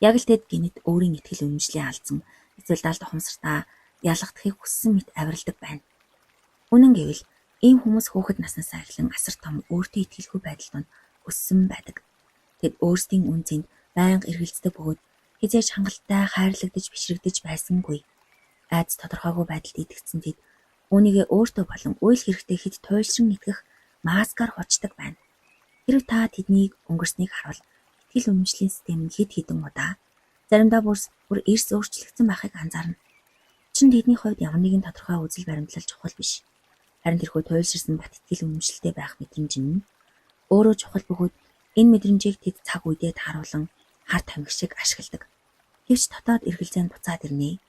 Яг л тэд гэнэт өөрийн итгэл үнэмшлээ алдсан эсвэл далд ухамсартаа ялгадахыг хүссэн мэт авиралдаг байна. Үнэн гэвэл ийм хүмүүс хүүхэд наснаасаа эхлэн асар том өөртөө итгэлгүй байдал донд өссөн байдаг. Тэд өөрсдийн үнэ цэнд байнга эргэлздэг бөгөөд Хэзээ ч хангалттай хайрлагдаж бишрэгдэж байсангүй. Айдас тодорхойгүй байдалд итгэсэн тэд үүнийгээ өөртөө болон үйл хэрэгтээ хэт туйлшран итгэх маскаар хучдаг байна. Хэрэв та тэднийг өнгөрснийг харвал итгэл үнэмшлийн систем нь хэд хэдэн удаа, заримдаа бүр эрс өөрчлөгдсөн байхыг анзаарна. Учир нь тэдний хувьд ямар нэгэн тодорхой үзэл баримтлал чухал биш. Харин тэрхүү туйлширсан бат итгэл үнэмшилтэй байх мэдрэмж нь өөрөө чухал бөгөөд энэ мэдрэмжийг тэд цаг үедээ тааруулан хар тамхи шиг ашигладаг. Гэвч дотоод эргэлзээ нь буцаад ирнэ.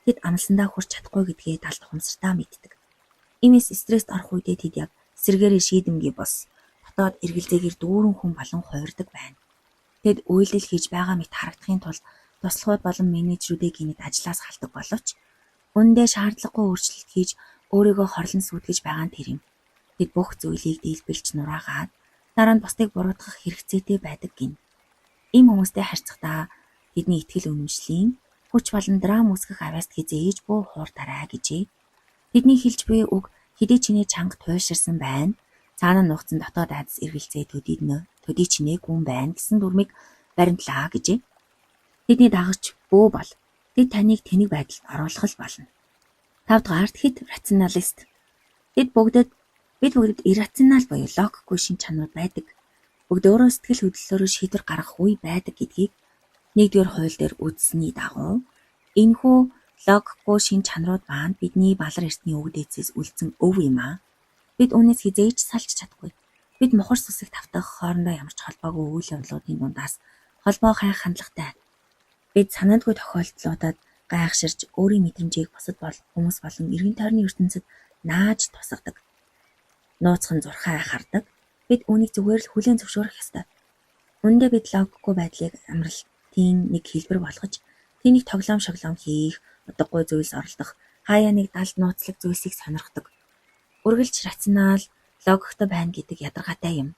Тэд амласандаа хүрч чадахгүй гэдгээ далд ухамсартаа мэддэг. Иймээс стресст орох үедээ тэд яг эсрэгээрээ шийдэмгий бус дотоод эргэлзээгээр дүүрэн хүн болон хувирдаг байна. Тэд үйлдэл хийж байгаа мэт харагдахын тулд туслахуйд болон менежерүүдээ гэнэт ажлаас халдаг боловч үнэндээ шаардлагагүй өөрчлөлт хийж өөрийгөө хорлон сүйтгэж байгаа нь тэр юм. Тэд бүх зүйлийг дийлбэлж нураагаад дараа нь бусдыг буруутгах хэрэгцээтэй байдаг гэнэ. Ийм хүмүүстэй харьцахдаа тэдний итгэл үнэмшлийн хүч болон драм үүсгэх авьяаст хэзээ ч бүү хууртаарай гэжээ. Тэдний хэлж буй үг хэдий ч нэ чанга туйлширсан байна. Цаана нуугдсан дотоод айдас эргэлзээ төдий ч нэ гүн байна гэсэн дүрмийг баримтлаа гэжээ. Тэдний дагагч бүү бол тэд таныг тэнэг байдалд оруулах л болно. Тавдугаарт хэт рационалист. Бид бүгдэд иррационал буюу логикгүй шинж чанарууд байдаг. Бүгд өөрөө сэтгэл хөдлөлөөрөө шийдвэр гаргах үе байдаг гэдгийг нэгдүгээр хууль дээр үзсэний дагуу энэхүү логикгүй шинж чанарууд маань бидний балар эртний өвөг дээдсээс үлдсэн өв юм аа. Бид үүнээс хэзээ ч салж чадахгүй. Бид мухар сүсэг тавтах, хоорондоо ямар ч холбоогүй үйл явдлуудын дундаас холбоо хайх хандлагатай. Бид санаандгүй тохиолдлуудад гайхширч өөрийн мэдрэмжийг бусад хүмүүс болон эргэн тойрны ертөнцөд нааж тусгадаг. Нууцхан зурхай хардаг. Бид үүнийг зүгээр л хүлээн зөвшөөрөх ёстой. Үнэндээ бид логикгүй байдлыг амралтын нэг хэлбэр болгож тэнийг тоглоом шоглоом хийх, утгагүй зүйлс оролдох, хаяа нэг далд нууцлаг зүйлсийг сонирхдог. Үргэлж рационал, логиктой байна гэдэг ядаргаатай юм.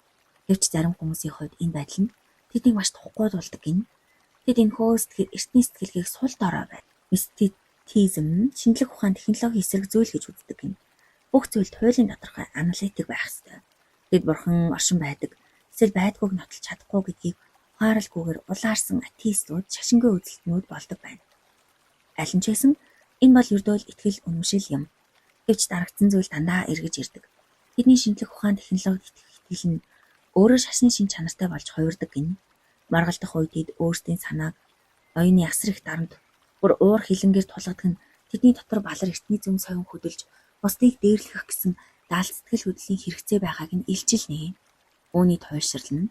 Гэвч зарим хүмүүсийн хувьд энэ байдал нь тэднийг маш тухгүй дуулдаг гэнэ. Тэд энэхүү эртний сэтгэлгээг сул дорой байна. Мистицизм, шинжлэх ухаан, технологийн эсрэг зүйл гэж үздэг гэнэ. Бүх зүйлд хуулийн тодорхой аналитик байх ёстой. Тэд бурхан оршин байдаг, эсвэл байдгүйг нотолж чадахгүй гэдгийг ухааралгүйгээр улаарсан атеистууд, шашингүй үзэлтнүүд болдог байна. Аль нь ч байсан энэ бол ердөө л итгэл үнэмшил юм. Гэвч дарагдсан зүйл дандаа эргэж ирдэг. Тэдний шинжлэх ухаан, технологид итгэх итгэл нь өөрөө шашны шинж чанартай болж хувирдаг гэнэ. Маргалдах үед тэд өөрсдийн санааг оюуны асар их дарамт бүр уур хилэнгээр тулгадаг нь тэдний дотор балар эртний зөн совин хөдөлж бусдыг дээрлэх гэсэн даалт сэтгэл хөдлөлийн хэрэгцээ байгааг нь илчилнэ. Үүний туйлшрал нь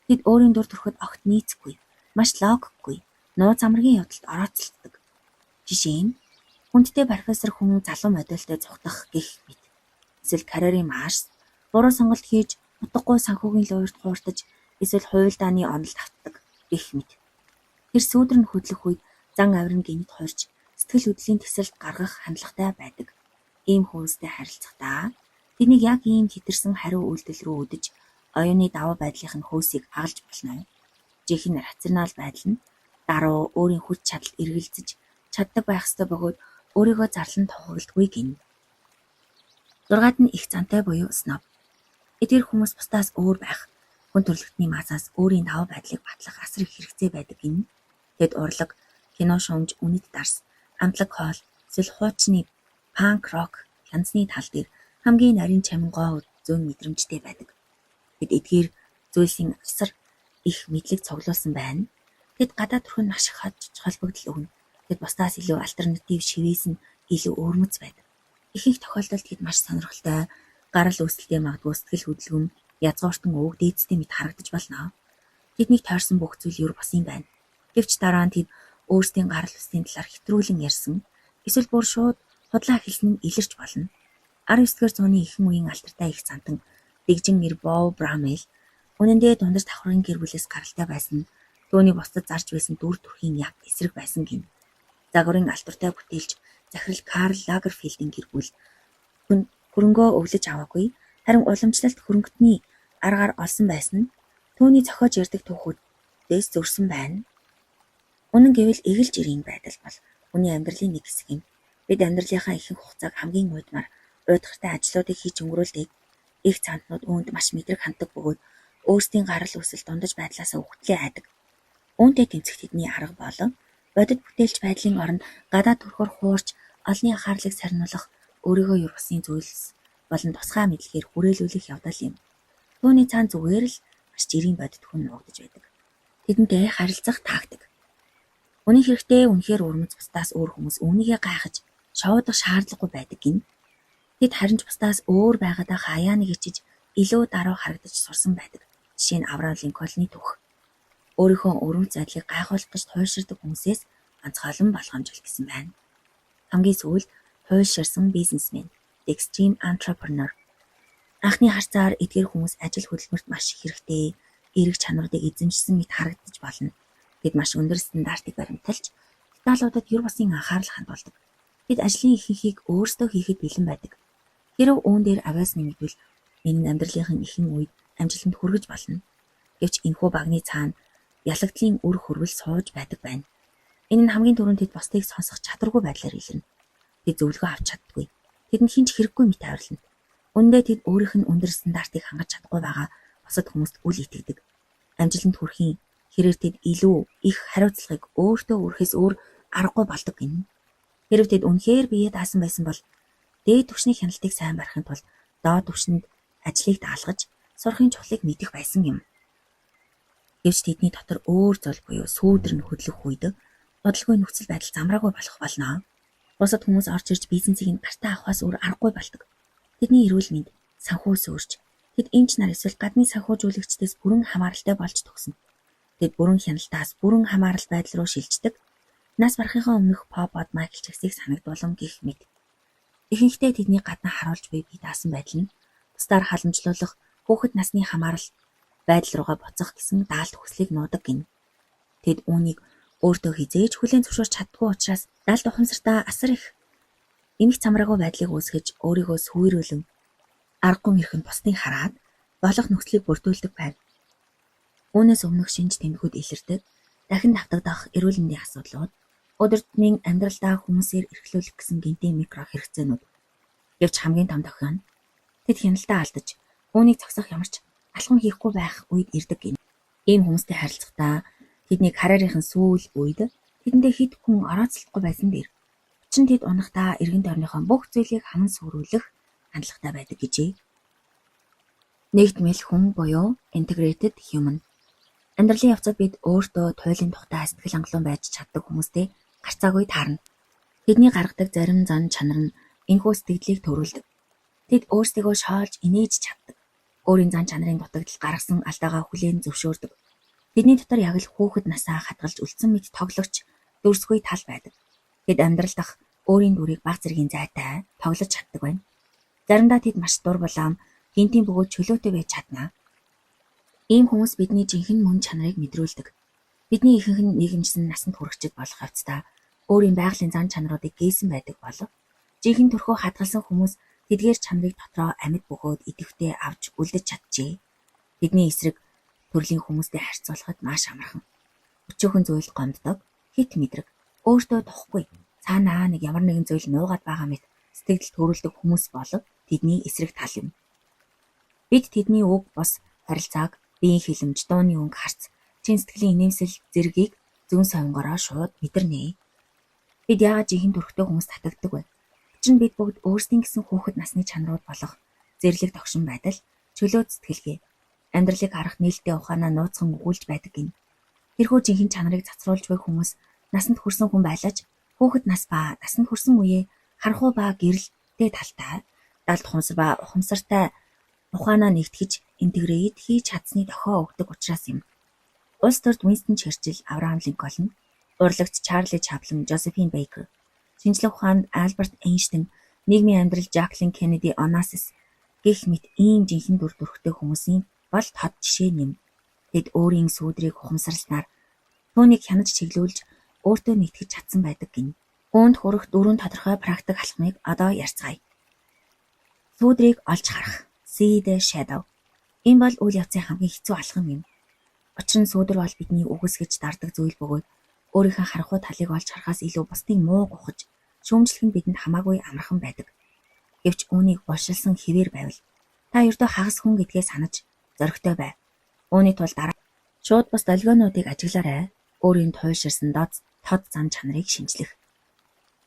тэд өөрийн дур төрхөд огт нийцэхгүй, маш логикгүй, нууц амаргийн явдалд орооцолддог. Жишээ нь хүндтэй профессор хүн залуу модельтой зугтах гэх мэт. Эсвэл карьерийн марш, буруу сонголт хийж утгагүй санхүүгийн луйварт хууртаж, эсвэл хууль дааны онолд автдаг гэх мэт. Тэр сүүдэр нь хөдлөх үед зан авир нь гэнэт хуурч, сэтгэл хөдлөлийн тэсрэлт гаргах хандлагатай байдаг. Ийм хүмүүстэй харилцахдаа тэднийг яг ийм хэтэрсэн хариу үйлдэл рүү өдөж, оюуны давуу байдлынх нь хөөсийг хагалж болно. Жинхэнэ рационал байдал нь даруй өөрийн хүч чадалд эргэлзэж чаддаг байх ёстой бөгөөд өөрийгөө зарлан тухагддаггүй гэнэ. Зургаад нь их зантай буюу сноб. Эдгээр хүмүүс бусдаас өөр байх, хүн төрөлхтний масаас өөрийн давуу байдлыг батлах асар их хэрэгцээ байдаг гэнэ. Тэд урлаг, кино шүүмж, үнэт дарс, амтлаг хоол, эсвэл хуучны панк рок хянасны тал дээр хамгийн нарийн чамин гоо зүүн мэдрэмжтэй байдаг. Тэд эдгээр зүйлсийн асар их мэдлэг цуглуулсан байна. Тэд гадаад төрх нь маш их холбогдол өгнө. Тэд бусдаас илүү альтернатив шивээс нь илүү өвөрмөц байдаг. Ихэнх тохиолдолд тэд маш сонирхолтой, гарал үүсэлтэй магадгүй сэтгэл хөдлөм, язгууртан өвөг дээдстэй мэт харагдаж болно. Тэднийг тойрсон бүх зүйл ер бусын байна. Гэвч дараа нь тэд өөрсдийн гарал үүслийн талаар хэтрүүлэн ярьсан, эсвэл бүр шууд худлаа хэлсэн нь илэрч болно. 19-р зууны ихэнх үеийн алдартай их зантан дэгжин нэр Бов Брамел үнэн дээр дундаж давхаргын гэр бүлээс гаралтай байсан нь түүний бусдад зарж байсан дүр төрхийн яг эсрэг байсан гэнэ. Загварын алдартай бүтээлч захирал Карл Лагерфельдийн гэр бүл хөрөнгөө өвлөж аваагүй, харин уламжлалт хөрөнгөтний аргаар олсон байсан нь түүний зохиож ярьдаг түүхүүдээс зөрсөн байна. Үнэн гэвэл эгэл жирийн байдал бол хүний амьдралын нэг хэсэг юм. Бид амьдралынхаа ихэнх хугацааг хамгийн уйдмаар, уйдгартай ажлуудыг хийж өнгөрүүлдэг. Их цаантнууд үүнд маш мэдрэг ханддаг бөгөөд өөрсдийн гарал үүсэл дундаж байдлаасаа үхтлээ айдаг. Үүнтэй тэмцэх тэдний арга болон бодит бүтээлч байдлын оронд гадаад төрхөөр хуурч, олонний анхаарлыг сарниулах, өөрийгөө ер бусын зүйлс болон тусгай мэдлэгээр хүрээлүүлэх явдал юм. Түүний цаана зүгээр л маш жирийн бодит хүн нуугдаж байдаг. Тэдэнтэй харилцах тактик. Үнэн хэрэгтээ үнэхээр өвөрмөц бусдаас өөр хүмүүс үүнийгээ гайхаж, шовоодох шаардлагагүй байдаг гэнэ. Тэд харин ч бусдаас өөр байгаадаа хаяа нэг ичиж илүү даруй харагдаж сурсан байдаг. Жишээ нь Авраам Линкольны түүх. Өөрийнхөө өвөрмөц байдлыг гайхуулах гэж туйлширдаг хүмүүсээс онцгойлон болгоомжил гэсэн байна. Хамгийн сүүлд туйлширсан бизнесмен, The Extreme Entrepreneur. Анхны харцаар эдгээр хүмүүс ажил хөдөлмөрт маш хэрэгтэй, эерэг чанаруудыг эзэмшсэн мэт харагдаж болно. Тэд маш өндөр стандартыг баримталж, деталуудад ер бусын анхаарал хандуулдаг. Тэд ажлын ихэнхийг өөрсдөө хийхэд бэлэн байдаг. Хэрэв үүн дээр авиас нэмэгдвэл энэ нь амьдралынх нь ихэнх үед амжилтанд хүргэж болно. Гэвч энэхүү багны цаана ялагдлын үр хөрвөл сууж байдаг байна. Энэ нь хамгийн түрүүнд тэд бусдыг сонсох чадваргүй байдлаар илэрнэ. Тэд зөвлөгөө авч чаддаггүй. Тэдэнд хэн ч хэрэггүй мэт авирлана. Үнэндээ тэд өөрийнх нь өндөр стандартыг хангаж чадахгүй байгаа бусад хүмүүст үл итгэдэг. Амжилтанд хүрэхийн хэрээр тэд илүү их хариуцлагыг өөртөө үүрэхээс өөр аргагүй болдог гэнэ. Хэрэв тэд үнэхээр биеэ даасан байсан бол дээд түвшний хяналтыг сайн барихын тулд доод түвшинд ажлыг даалгаж сурахын чухлыг мэдэх байсан юм. Гэвч тэдний дотор өөр зүйл буюу сүүдэр нь хөдлөх үед удалгүй нөхцөл байдал замраагүй болох болно. Бусад хүмүүс орж ирж бизнесийг нь гартаа авахаас өөр аргагүй болдог. Тэдний эрүүл мэнд, санхүү сөөрч, тэд эмч нар эсвэл гадны санхүүжүүлэгчдээс бүрэн хамааралтай болж төгснө. Тэд бүрэн хяналтаас бүрэн хамаарал байдал руу шилждэг. Нас барахынхаа өмнөх Попод Майкл Джексийг санагдуулан гэх мэт. Ихэнхдээ тэдний гадна харуулж буй бие даасан байдал нь бусдаар халамжлуулах, хүүхэд насны хамаарал байдал руугаа буцах гэсэн даалт хүслийг нуудаг гэнэ. Тэд үүнийг өөртөө хэзээ ч хүлээн зөвшөөрч чаддаггүй учраас далд ухамсартаа асар их эмх замраагүй байдлыг үүсгэж өөрийгөө сүйрүүлэн аргагүй эрх нь бусдыг хараад болох нөхцөлийг бүрдүүлдэг байв. Үүнээс өмнөх шинж тэмдгүүд илэрдэг, дахин давтагдах эрүүл мэндийн асуудлууд, өдөр тутмын амьдралдаа хүмүүсээр эрхлүүлэх гэсэн гэнэтийн микро хэрэгцээнүүд. Гэвч хамгийн том дохио нь тэд хяналтаа алдаж, үүнийг зогсоох ямар ч алхам хийхгүй байх үед ирдэг гэнэ. Ийм хүмүүстэй харилцахдаа тэдний карьерийн сүүл үед тэдэндээ хэд хүн орооцолдохгүй байсан дээр. Учир нь тэд унахдаа эргэн тойрныхоо бүх зүйлийг хаман сүрүүлэх хандлагатай байдаг гэжээ. Нэгдмэл хүн буюу integrated human. Амьдралын явцад бид өөртөө туйлын тухтай сэтгэл хангалуун байж чаддаг хүмүүстэй гарцаагүй таарна. Тэдний гаргадаг зарим зан чанар нь энэхүү сэтгэлийг төрүүлдэг. Тэд өөрсдийгөө шоолж инээж чаддаг. Өөрийн зан чанарын дутагдал гаргасан алдаагаа хүлээн зөвшөөрдөг. Тэдний дотор яг л хүүхэд насаа хадгалж үлдсэн мэт тоглогч дүрсгүй тал байдаг. Тэд амьдрал дахь өөрийн дүрийг бага зэргийн зайтай тоглож чаддаг байна. Заримдаа тэд маш дур булаам, гэнэтийн бөгөөд чөлөөтэй байж чадна. Ийм хүмүүс бидний жинхэнэ мөн чанарыг мэдрүүлдэг. Бидний ихэнх нь нийгэмжсэн насанд хүрэгчид болох явцдаа өөрийн байгалийн зан чанаруудыг гээсэн байдаг болов жинхэнэ төрхөө хадгалсан хүмүүс тэдгээр чанарыг дотроо амьд бөгөөд идэвхтэй авч үлдэж чаджээ. Тэдний эсрэг төрлийн хүмүүстэй харьцуулахад маш амархан. Өчүүхэн зүйлд гомддог, хэт мэдрэг, өөртөө тухгүй, цаанаа нэг ямар нэгэн зүйл нуугаад байгаа мэт сэтгэл төрүүлдэг хүмүүс болов тэдний эсрэг тал юм. Бид тэдний үг бус харилцааг, биеийн хилэмж, дууны өнгө харц, чин сэтгэлийн инээмсэл зэргийг зүүн сонгороо шууд мэдэрнэ. Бид яагаад жинхэнэ төрхтэй хүмүүс татагддаг вэ? Учир нь бид бүгд өөрсдийн гэсэн хүүхэд насны чанарууд болох зэрлэг догшин байдал, чөлөөт сэтгэлгээ, амьдралыг харах нээлттэй ухаанаа нууцхан өгүүлж байдаг гэнэ. Тэрхүү жинхэнэ чанарыг цацруулж буй хүмүүс насанд хүрсэн хүн байлаа ч хүүхэд нас ба насанд хүрсэн үеэ харанхуй ба гэрэлтэй талтай, далд ухамсар ба ухамсартай ухаанаа нэгтгэж интегрейт хийж чадсны дохио өгдөг учраас юм. Улс төрд Уинстон Черчилль, Авраам Линкольн, урлагт Чарли Чаплин, Жозефин Бейкер, шинжлэх ухаанд Альберт Эйнштейн, нийгмийн амьдрал Жаклин Кеннеди Онассис гэх мэт ийм жинхэнэ дүр төрхтэй хүмүүсийн бол тод жишээ нэм. Тэд өөрийн сүүдрийг ухамсарласнаар түүнийг хянаж чиглүүлж өөртөө нэгтгэж чадсан байдаг гэнэ. Үүнд хүрэх дөрвөн тодорхой практик алхмыг одоо ярьцгаая. Сүүдрийг олж харах. See the shadow. Энэ бол үйл явцын хамгийн хэцүү алхам юм. Учир нь сүүдэр бол бидний үгүйсгэж дарддаг зүйл бөгөөд өөрийнхөө харанхуй талыг олж харахаас илүү бусдыг муу гухаж шүүмжлэх нь бидэнд хамаагүй амархан байдаг. Гэвч үүнийг булшилсан хэвээр байвал та ердөө хагас хүн гэдгээ санаж зоригтой бай. Үүний тулд дараа шууд бус долгионуудыг ажиглаарай. Өөрийн туйлширсан тод зан чанарыг шинжлэх.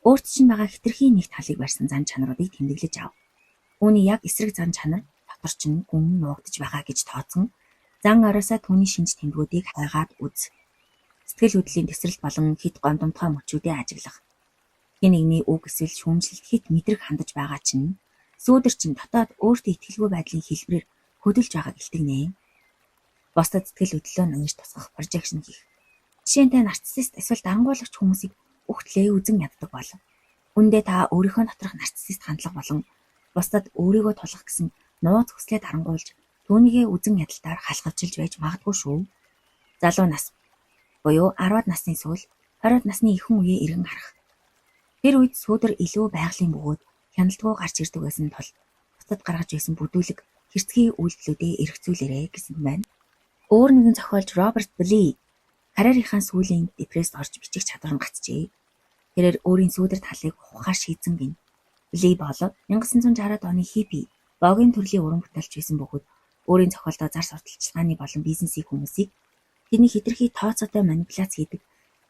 Өөрт чинь байгаа хэтэрхий нэг талыг барьсан зан чанаруудыг тэмдэглэж ав. Үүний яг эсрэг зан чанар дотор чинь гүн нуугдаж байгаа гэж тооцон зан ороосоо түүний шинж тэмдгүүдийг хайгаад үз. Сэтгэл хөдлөлийн тэсрэлт болон хэт гомдомтгой мөчүүдээ ажиглах. Хэн нэгний үг эсвэл шүүмжлэлт хэт мэдрэг хандаж байгаа чинь сүүдэр чинь дотоод өөртөө итгэлгүй байдлын хэлбэрээр хөдөлж байгааг илтгэнэ. Бусдад сэтгэл хөдлөлөө наяж тусгах projection хийх. Жишээ нь та нарциссист эсвэл дарангуулагч хүмүүсийг үхтлээ үзэн яддаг бол. Үүндээ та өөрийнхөө доторх нарциссист хандлага болон бусдад өөрийгөө тулгах гэсэн нууц хүслээ дарангуйлж түүнийгээ үзэн ядалтаар халахвчилж байж магадгүй шүү. Залуу нас буюу 10-аад насны сүүл, 20-аад насны ихэнх үеэ эргэн харах. Тэр үед сүүдэр илүү байгалийн бөгөөд хяналтгүй гарч ирдэг байсан тул бусдад гаргаж байсан бүдүүлэг хэрцгий үйлдэлүүдээ эргцүүлээрэй гэсэн байна. Өөр нэгэн зохиолч Роберт Бли карьерийнхаа сүүлийн депресд орж бичих чадвар нь гацжээ. Тэрээр өөрийн сүүдэр талыг ухахаар шийдсэн гэнэ. Бли бол 1960-аад оны хиппи, богийн төрлийн уран бүтээлч байсан бөгөөд өөрийн зохиолдоо зар сурталчилгааны болон бизнесийн хүмүүсийг тэдний хэтэрхий тооцоотой манипуляц хийдэг,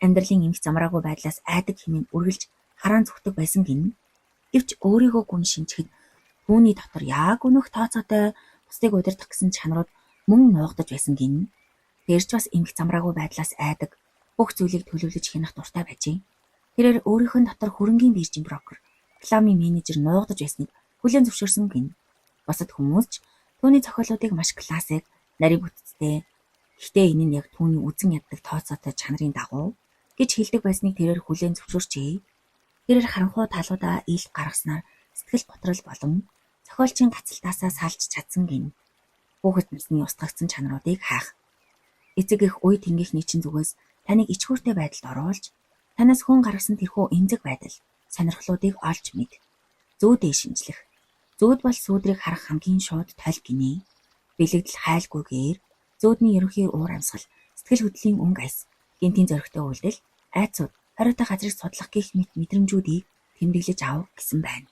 амьдралын эмх замраагүй байдлаас айдаг хэмээн үргэлж хараан зүхдэг байсан гэнэ. Гэвч өөрийгөө гүн шинжихэд түүний дотор яг үнэх тооцоотой бусдыг удирдах гэсэн чанарууд мөн нуугдаж байсан гэнэ. Тэр ч бас эмх замраагүй байдлаас айдаг, бүх зүйлийг төлөвлөж хянах дуртай байжээ. Тэрээр өөрийнх нь дотор хөрөнгийн биржийн брокер, рекламын менежер нуугдаж байсныг хүлээн зөвшөөрсөн гэнэ. Бусад хүмүүс ч түүний зохиолуудыг маш классик, нарийн бүтцтэй. Гэхдээ энэ нь яг түүний үзэн яддаг тооцоотой чанарын дагуу гэж хэлдэг байсныг тэрээр хүлээн зөвшөөрчээ. Тэрээр харанхуй талуудаа ил гаргаснаар сэтгэл готрол болон зохиолчийн гацалтаасаа салж чадсан гэнэ. Хүүхэд насны устгагдсан чанаруудыг хайх. Эцэг эх уй тэнгийнхний чинь зүгээс таныг ичхүүртэй байдалд оруулж, танаас хүн гаргасан тэрхүү эмзэг байдал, сонирхлуудыг олж мэд. Зүүдээ шинжлэх. Зүүд бол сүүдрийг харах хамгийн шууд толь гинэ. Бэлэгдэл хайлгүйгээр зүүдний ерөнхий уур амьсгал, сэтгэл хөдлөлийн өнгө аяс, гэнтийн зоригтой үйлдэл, айдсууд, хориотой газрыг судлах гэх мэт мэдрэмжүүдийг тэмдэглэж ав гэсэн байна.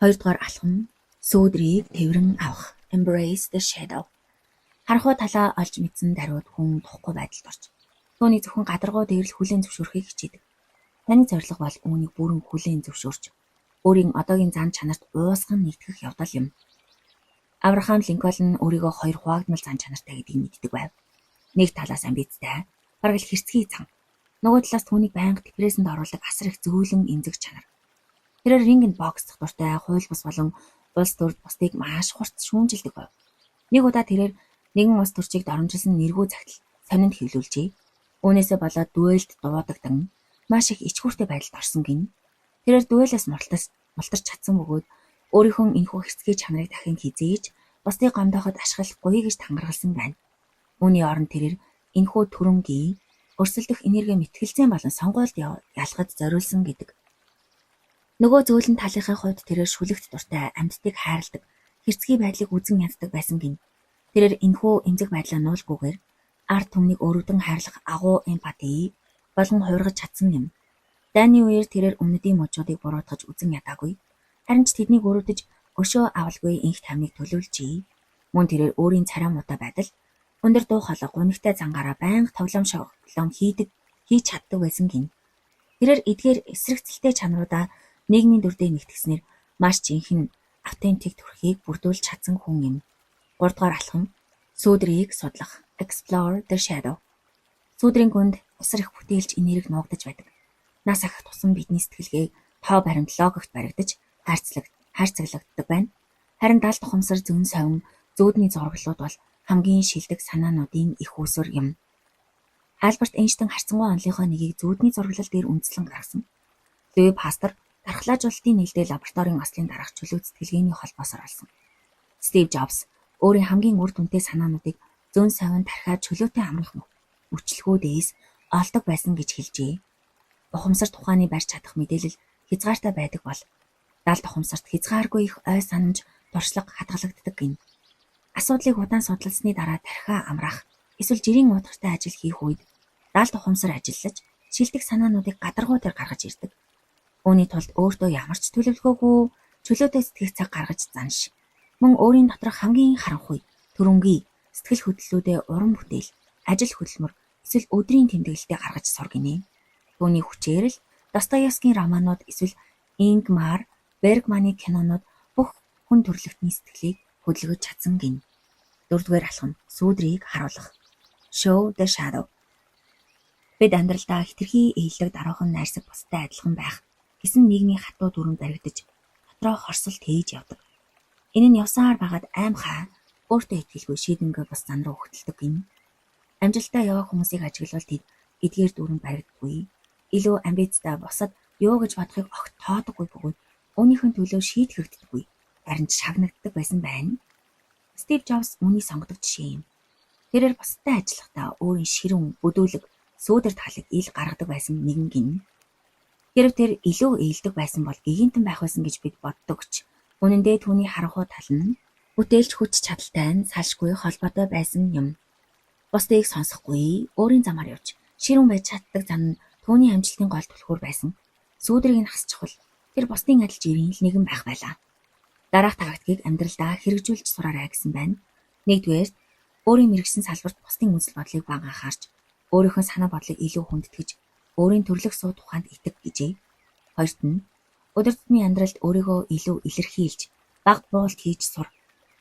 Хоёрдугаар алхам сүүдрийг тэврэн авах. Embrace the shadow. Харанхуй талаа олж мэдсэн даруйд хүн тухгүй байдалд орж, түүнийг зөвхөн гадаргуу дээр л хүлээн зөвшөөрөхийг хичээдэг. Таны зорилго бол үүнийг бүрэн хүлээн зөвшөөрч, өөрийн одоогийн зан чанарт уусган нэгтгэх явдал юм. Авраам Линкольн өөрийгөө хоёр хуваагдмал зан чанартай гэдгийг мэддэг байв. Нэг талаас амбицтай, бараг л хэрцгий зан. Нөгөө талаас түүнийг байнга депрессэнд оруулдаг асар их зөөлөн эмзэг чанар. Тэрээр рингэнд боксдох дуртай, хууль бус болон улс төрд бусдыг маш хурц шүүмжилдэг байв. Нэг удаа тэрээр нэгэн улс төрчийг доромжилсан нэргүй захидал сонинд хэвлүүлжээ. Үүнээсээ болоод дуэлд дуудагдан маш их ичхүүртэй байдалд орсон гэнэ. Тэрээр дуэлээс мултарч чадсан бөгөөд өөрийнхөө энэхүү хэрцгий чанарыг дахин хэзээ ч бусдыг гомдооход ашиглахгүй гэж тангаргалсан байна. Үүний оронд тэрээр энэхүү төрөнгийн өрсөлдөх энерги мэтгэлцээн болон сонгуульд ялахад зориулсан гэдэг. Нөгөө зөөлөн талынхын хувьд тэрээр шүлэгт дуртай, амьтдыг хайрладаг, хэрцгий байдлыг үзэн яддаг байсан гэнэ. Тэрээр энэхүү эмзэг байдлаа нуулгүйгээр ард түмнийг өрөвдөн хайрлах агуу эмпати болон хувиргаж чадсан юм. Дайны үеэр тэрээр өмнөдийн мужуудыг буруутгаж үзэн ядаагүй. Харин ч тэднийг өрөвдөж өшөө авалгүй энх тайвныг төлөөлжээ. Мөн тэрээр өөрийн царай муутай байдал, өндөр дуу хоолой, гунигтай зангаараа байнга тоглоом шоглоом хийж чаддаг байсан гэнэ. Тэрээр эдгээр эсрэгцэлтэй чанаруудаа нийгмийн дүрдээ нэгтгэснээр маш жинхэнэ автентик төрхийг бүрдүүлж чадсан хүн юм. Гуравдугаар алхам сүүдрийг судлах. Explore the shadow. Сүүдрийн гүнд асар их бүтээлч энерги нуугдаж байдаг. Нас ахих тусам бидний сэтгэлгээ тоо баримт логикт баригдаж хайрцаглагддаг байна. Харин далд ухамсар зөн совин зүүдний зураглалууд бол хамгийн шилдэг санаануудын эх үүсвэр юм. Альберт Эйнштейн харьцангуй онолынхоо нэгийг зүүдний зураглал дээр үндэслэн гаргасан. Луи Пастер дархлаажуулалтын нээлттэй лабораторийн ослын дараах чөлөө сэтгэлгээний холбоосоор олсон. Стив Джобс өөрийн хамгийн үр дүнтэй санаануудыг зөн совин тархиа чөлөөтэй амрах мөчлөгүүдээс олдог байсан гэж хэлжээ. Ухамсарт ухааны барьж чадах мэдээлэл хязгаартай байдаг бол далд ухамсарт хязгааргүй их ой санамж туршлага хадгалагддаг гэнэ. Асуудлыг удаан судалсны дараа тархиа амраах эсвэл жирийн уйтгартай ажил хийх үед далд ухамсар ажиллаж шилдэг санаануудыг гадаргуу дээр гаргаж ирдэг. Үүний тулд өөртөө ямар ч төлөвлөгөөгүй чөлөөтэй сэтгэх цаг гаргаж занш. Мөн өөрийн доторх хамгийн харанхуй, төрөнгүй сэтгэл хөдлөлүүдээ уран бүтээл, ажил хөдөлмөр, эсвэл өдрийн тэмдэглэлдээ гаргаж сур гинэ. Түүний хүчээр л Достоевскийн романууд эсвэл Ингмар Бергманы кинонууд бүх хүн төрөлхтний сэтгэлийг хөдөлгөж чадсан гэнэ. Дөрөвдүгээр алхам сүүдрийг харуулах. Show the shadow. Бид амьдралдаа хэтэрхий ээлдэг даруухан найрсаг бусадтай адилхан байх гэсэн нийгмийн хатуу дүрэм баригдаж дотроо хорсол тээж явдаг. Энэ нь явсаар байгаад аймхай өөртөө итгэлгүй шийдэмгий бус зан руу хөтэлдэг гэнэ. Амжилттай яваа хүмүүсийг ажиглавал тэд эдгээр дүрэмд баригддаггүй. Илүү амбицтай бусад юу гэж бодохыг огт тоодоггүй бөгөөд өөрийнхөө төлөө шийтгэгддэггүй. Харин ч шагнагддаг байсан байна. Стив Джобс үүнийг сонгодог жишээ юм. Тэрээр бусадтай ажиллахдаа өөрийн ширүүн, бүдүүлэг, сүүдэр талыг ил гаргадаг байсан нэгэн гэнэ. Хэрэв тэр илүү ээлдэг байсан бол гэгээнтэн байх байсан гэж бид боддог ч үнэн дээр түүний харанхуй тал нь бүтээлч хүч чадалтай нь салшгүй холбоотой байсан юм. Бусдыг сонсохгүй, өөрийн замаар явж, ширүүн байж чаддаг зан нь түүний амжилтын гол түлхүүр байсан. Сүүдрийг нь хасчихвал тэр бусдын адил жирийн л нэгэн байх байлаа. Дараах тактикийг амьдралдаа хэрэгжүүлж сураарай гэсэн байна. Нэгдүгээрт, өөрийн мэргэшсэн салбарт бусдын үзэл бодлыг бага анхаарч, өөрийнхөө санаа бодлыг илүү хүндэтгэж, өөрийн төрлөх сууд ухаанд итэг гэжээ. Хоёрт нь, өдөр тутмын амьдралд өөрийгөө илүү илэрхийлж, бага буулт хийж сур.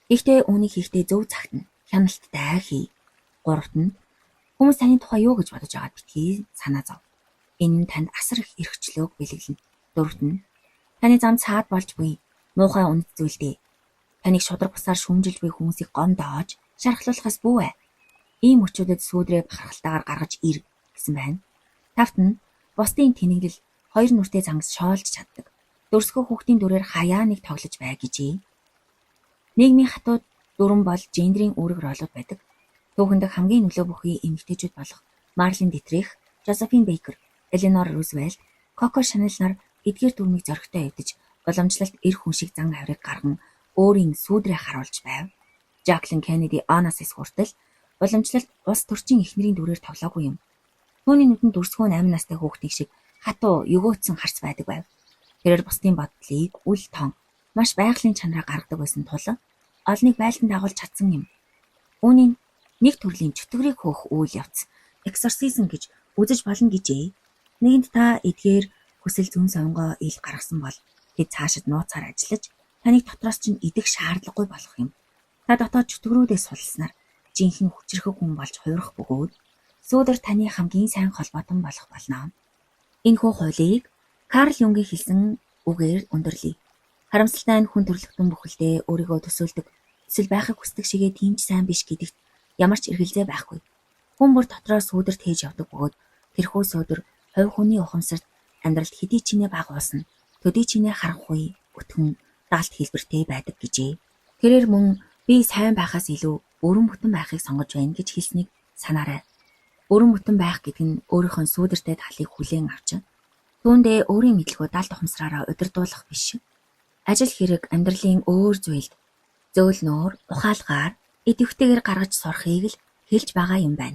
Гэхдээ үүнийг хийхдээ зөв цагт нь хяналттай хий. Гуравт нь, хүмүүс таны тухай юу гэж бодож байгааг битгий санаа зов. Энэ нь танд асар их эрх чөлөөг бэлэглэнэ. Дөрөвт нь, таны зам цаад болж буй муухай үнэт зүйлдээ таныг шударга бусаар шүүмжилж буй хүмүүсийг гомдоож шархлуулахаас бүү бай. Ийм мөчүүдэд сүүдрээ бахархалтайгаар гаргаж ир гэсэн байна. Тавт нь, бусдын тэнэглэл хоёр нүртэй зангас шоолж чаддаг. Дөрсгөө хүүхдийн дүрээр хаяа нэг тоглож бай гэжээ. Нийгмийн хатуу дүрэм бол гендерийн үүрэг ролууд байдаг. Түүхэн дэх хамгийн нөлөө бүхий эмэгтэйчүүд болох Марлен Дитрих, Жозефин Бейкер, Эленор Рузвельт, Коко Шанель нар эдгээр дүрмийг зоригтой эвдэж, уламжлалт эр хүн шиг зан авирыг гарган өөрийн сүүдрээ харуулж байв. Жаклин Кеннеди Онассис хүртэл уламжлалт улс төрчийн эхнэрийн дүрээр тоглоогүй юм. Түүний нүдэнд дүрсгүү 8 настай хүүхдийн шиг хатуу, өгөөцсөн харц байдаг байв. Тэрээр бусдын бодлыг үл тоон маш байгалийн чанараа гаргадаг байсан тул олныг байлдан дагуулж чадсан юм. Үүний нэг төрлийн чөтгөрийг хөөх үйл явц эксорсизм гэж үзэж болно гэжээ. Нэгэнт та эдгээр хүсэл зөн совингоо ил гаргасан бол тэд цаашид нууцаар ажиллаж таныг дотроос чинь идэх шаардлагагүй болох юм. Та дотоод чөтгөрүүдээ сулласнаар жинхэнэ хүчирхэг хүн болж хувирах бөгөөд сүүдэр таны хамгийн сайн холбоотон болох болно. Энэхүү хуулийг Карл Юнгийн хэлсэн үгээр өндөрлөе. Харамсалтай нь хүн төрөлхтөн бүхэлдээ өөрийгөө төсөөлдөг эсвэл байхыг хүсдэг шигээ тийм ч сайн биш гэдэгт ямар ч эргэлзээ байхгүй. Хүн бүр дотроо сүүдэр тээж явдаг бөгөөд тэрхүү сүүдэр хувь хүний ухамсарт амьдралд хэдий чинээ бага уусан, төдий чинээ харанхуй, өтгөн, далд хэлбэртэй байдаг гэжээ. Тэрээр мөн би сайн байхаас илүү бүрэн бүтэн байхыг сонгож байна гэж хэлснийг санаарай. Бүрэн бүтэн байх гэдэг нь өөрийнхөө сүүдэртэй талыг хүлээн авч түүндээ өөрийн мэдлэгөө далд ухамсараараа удирдуулах биш. Ажил хэрэг амьдралын өөр зүйлд зөөлнөөр, ухаалгаар, идэвхтэйгээр гаргаж сурахыг л хэлж байгаа юм байна.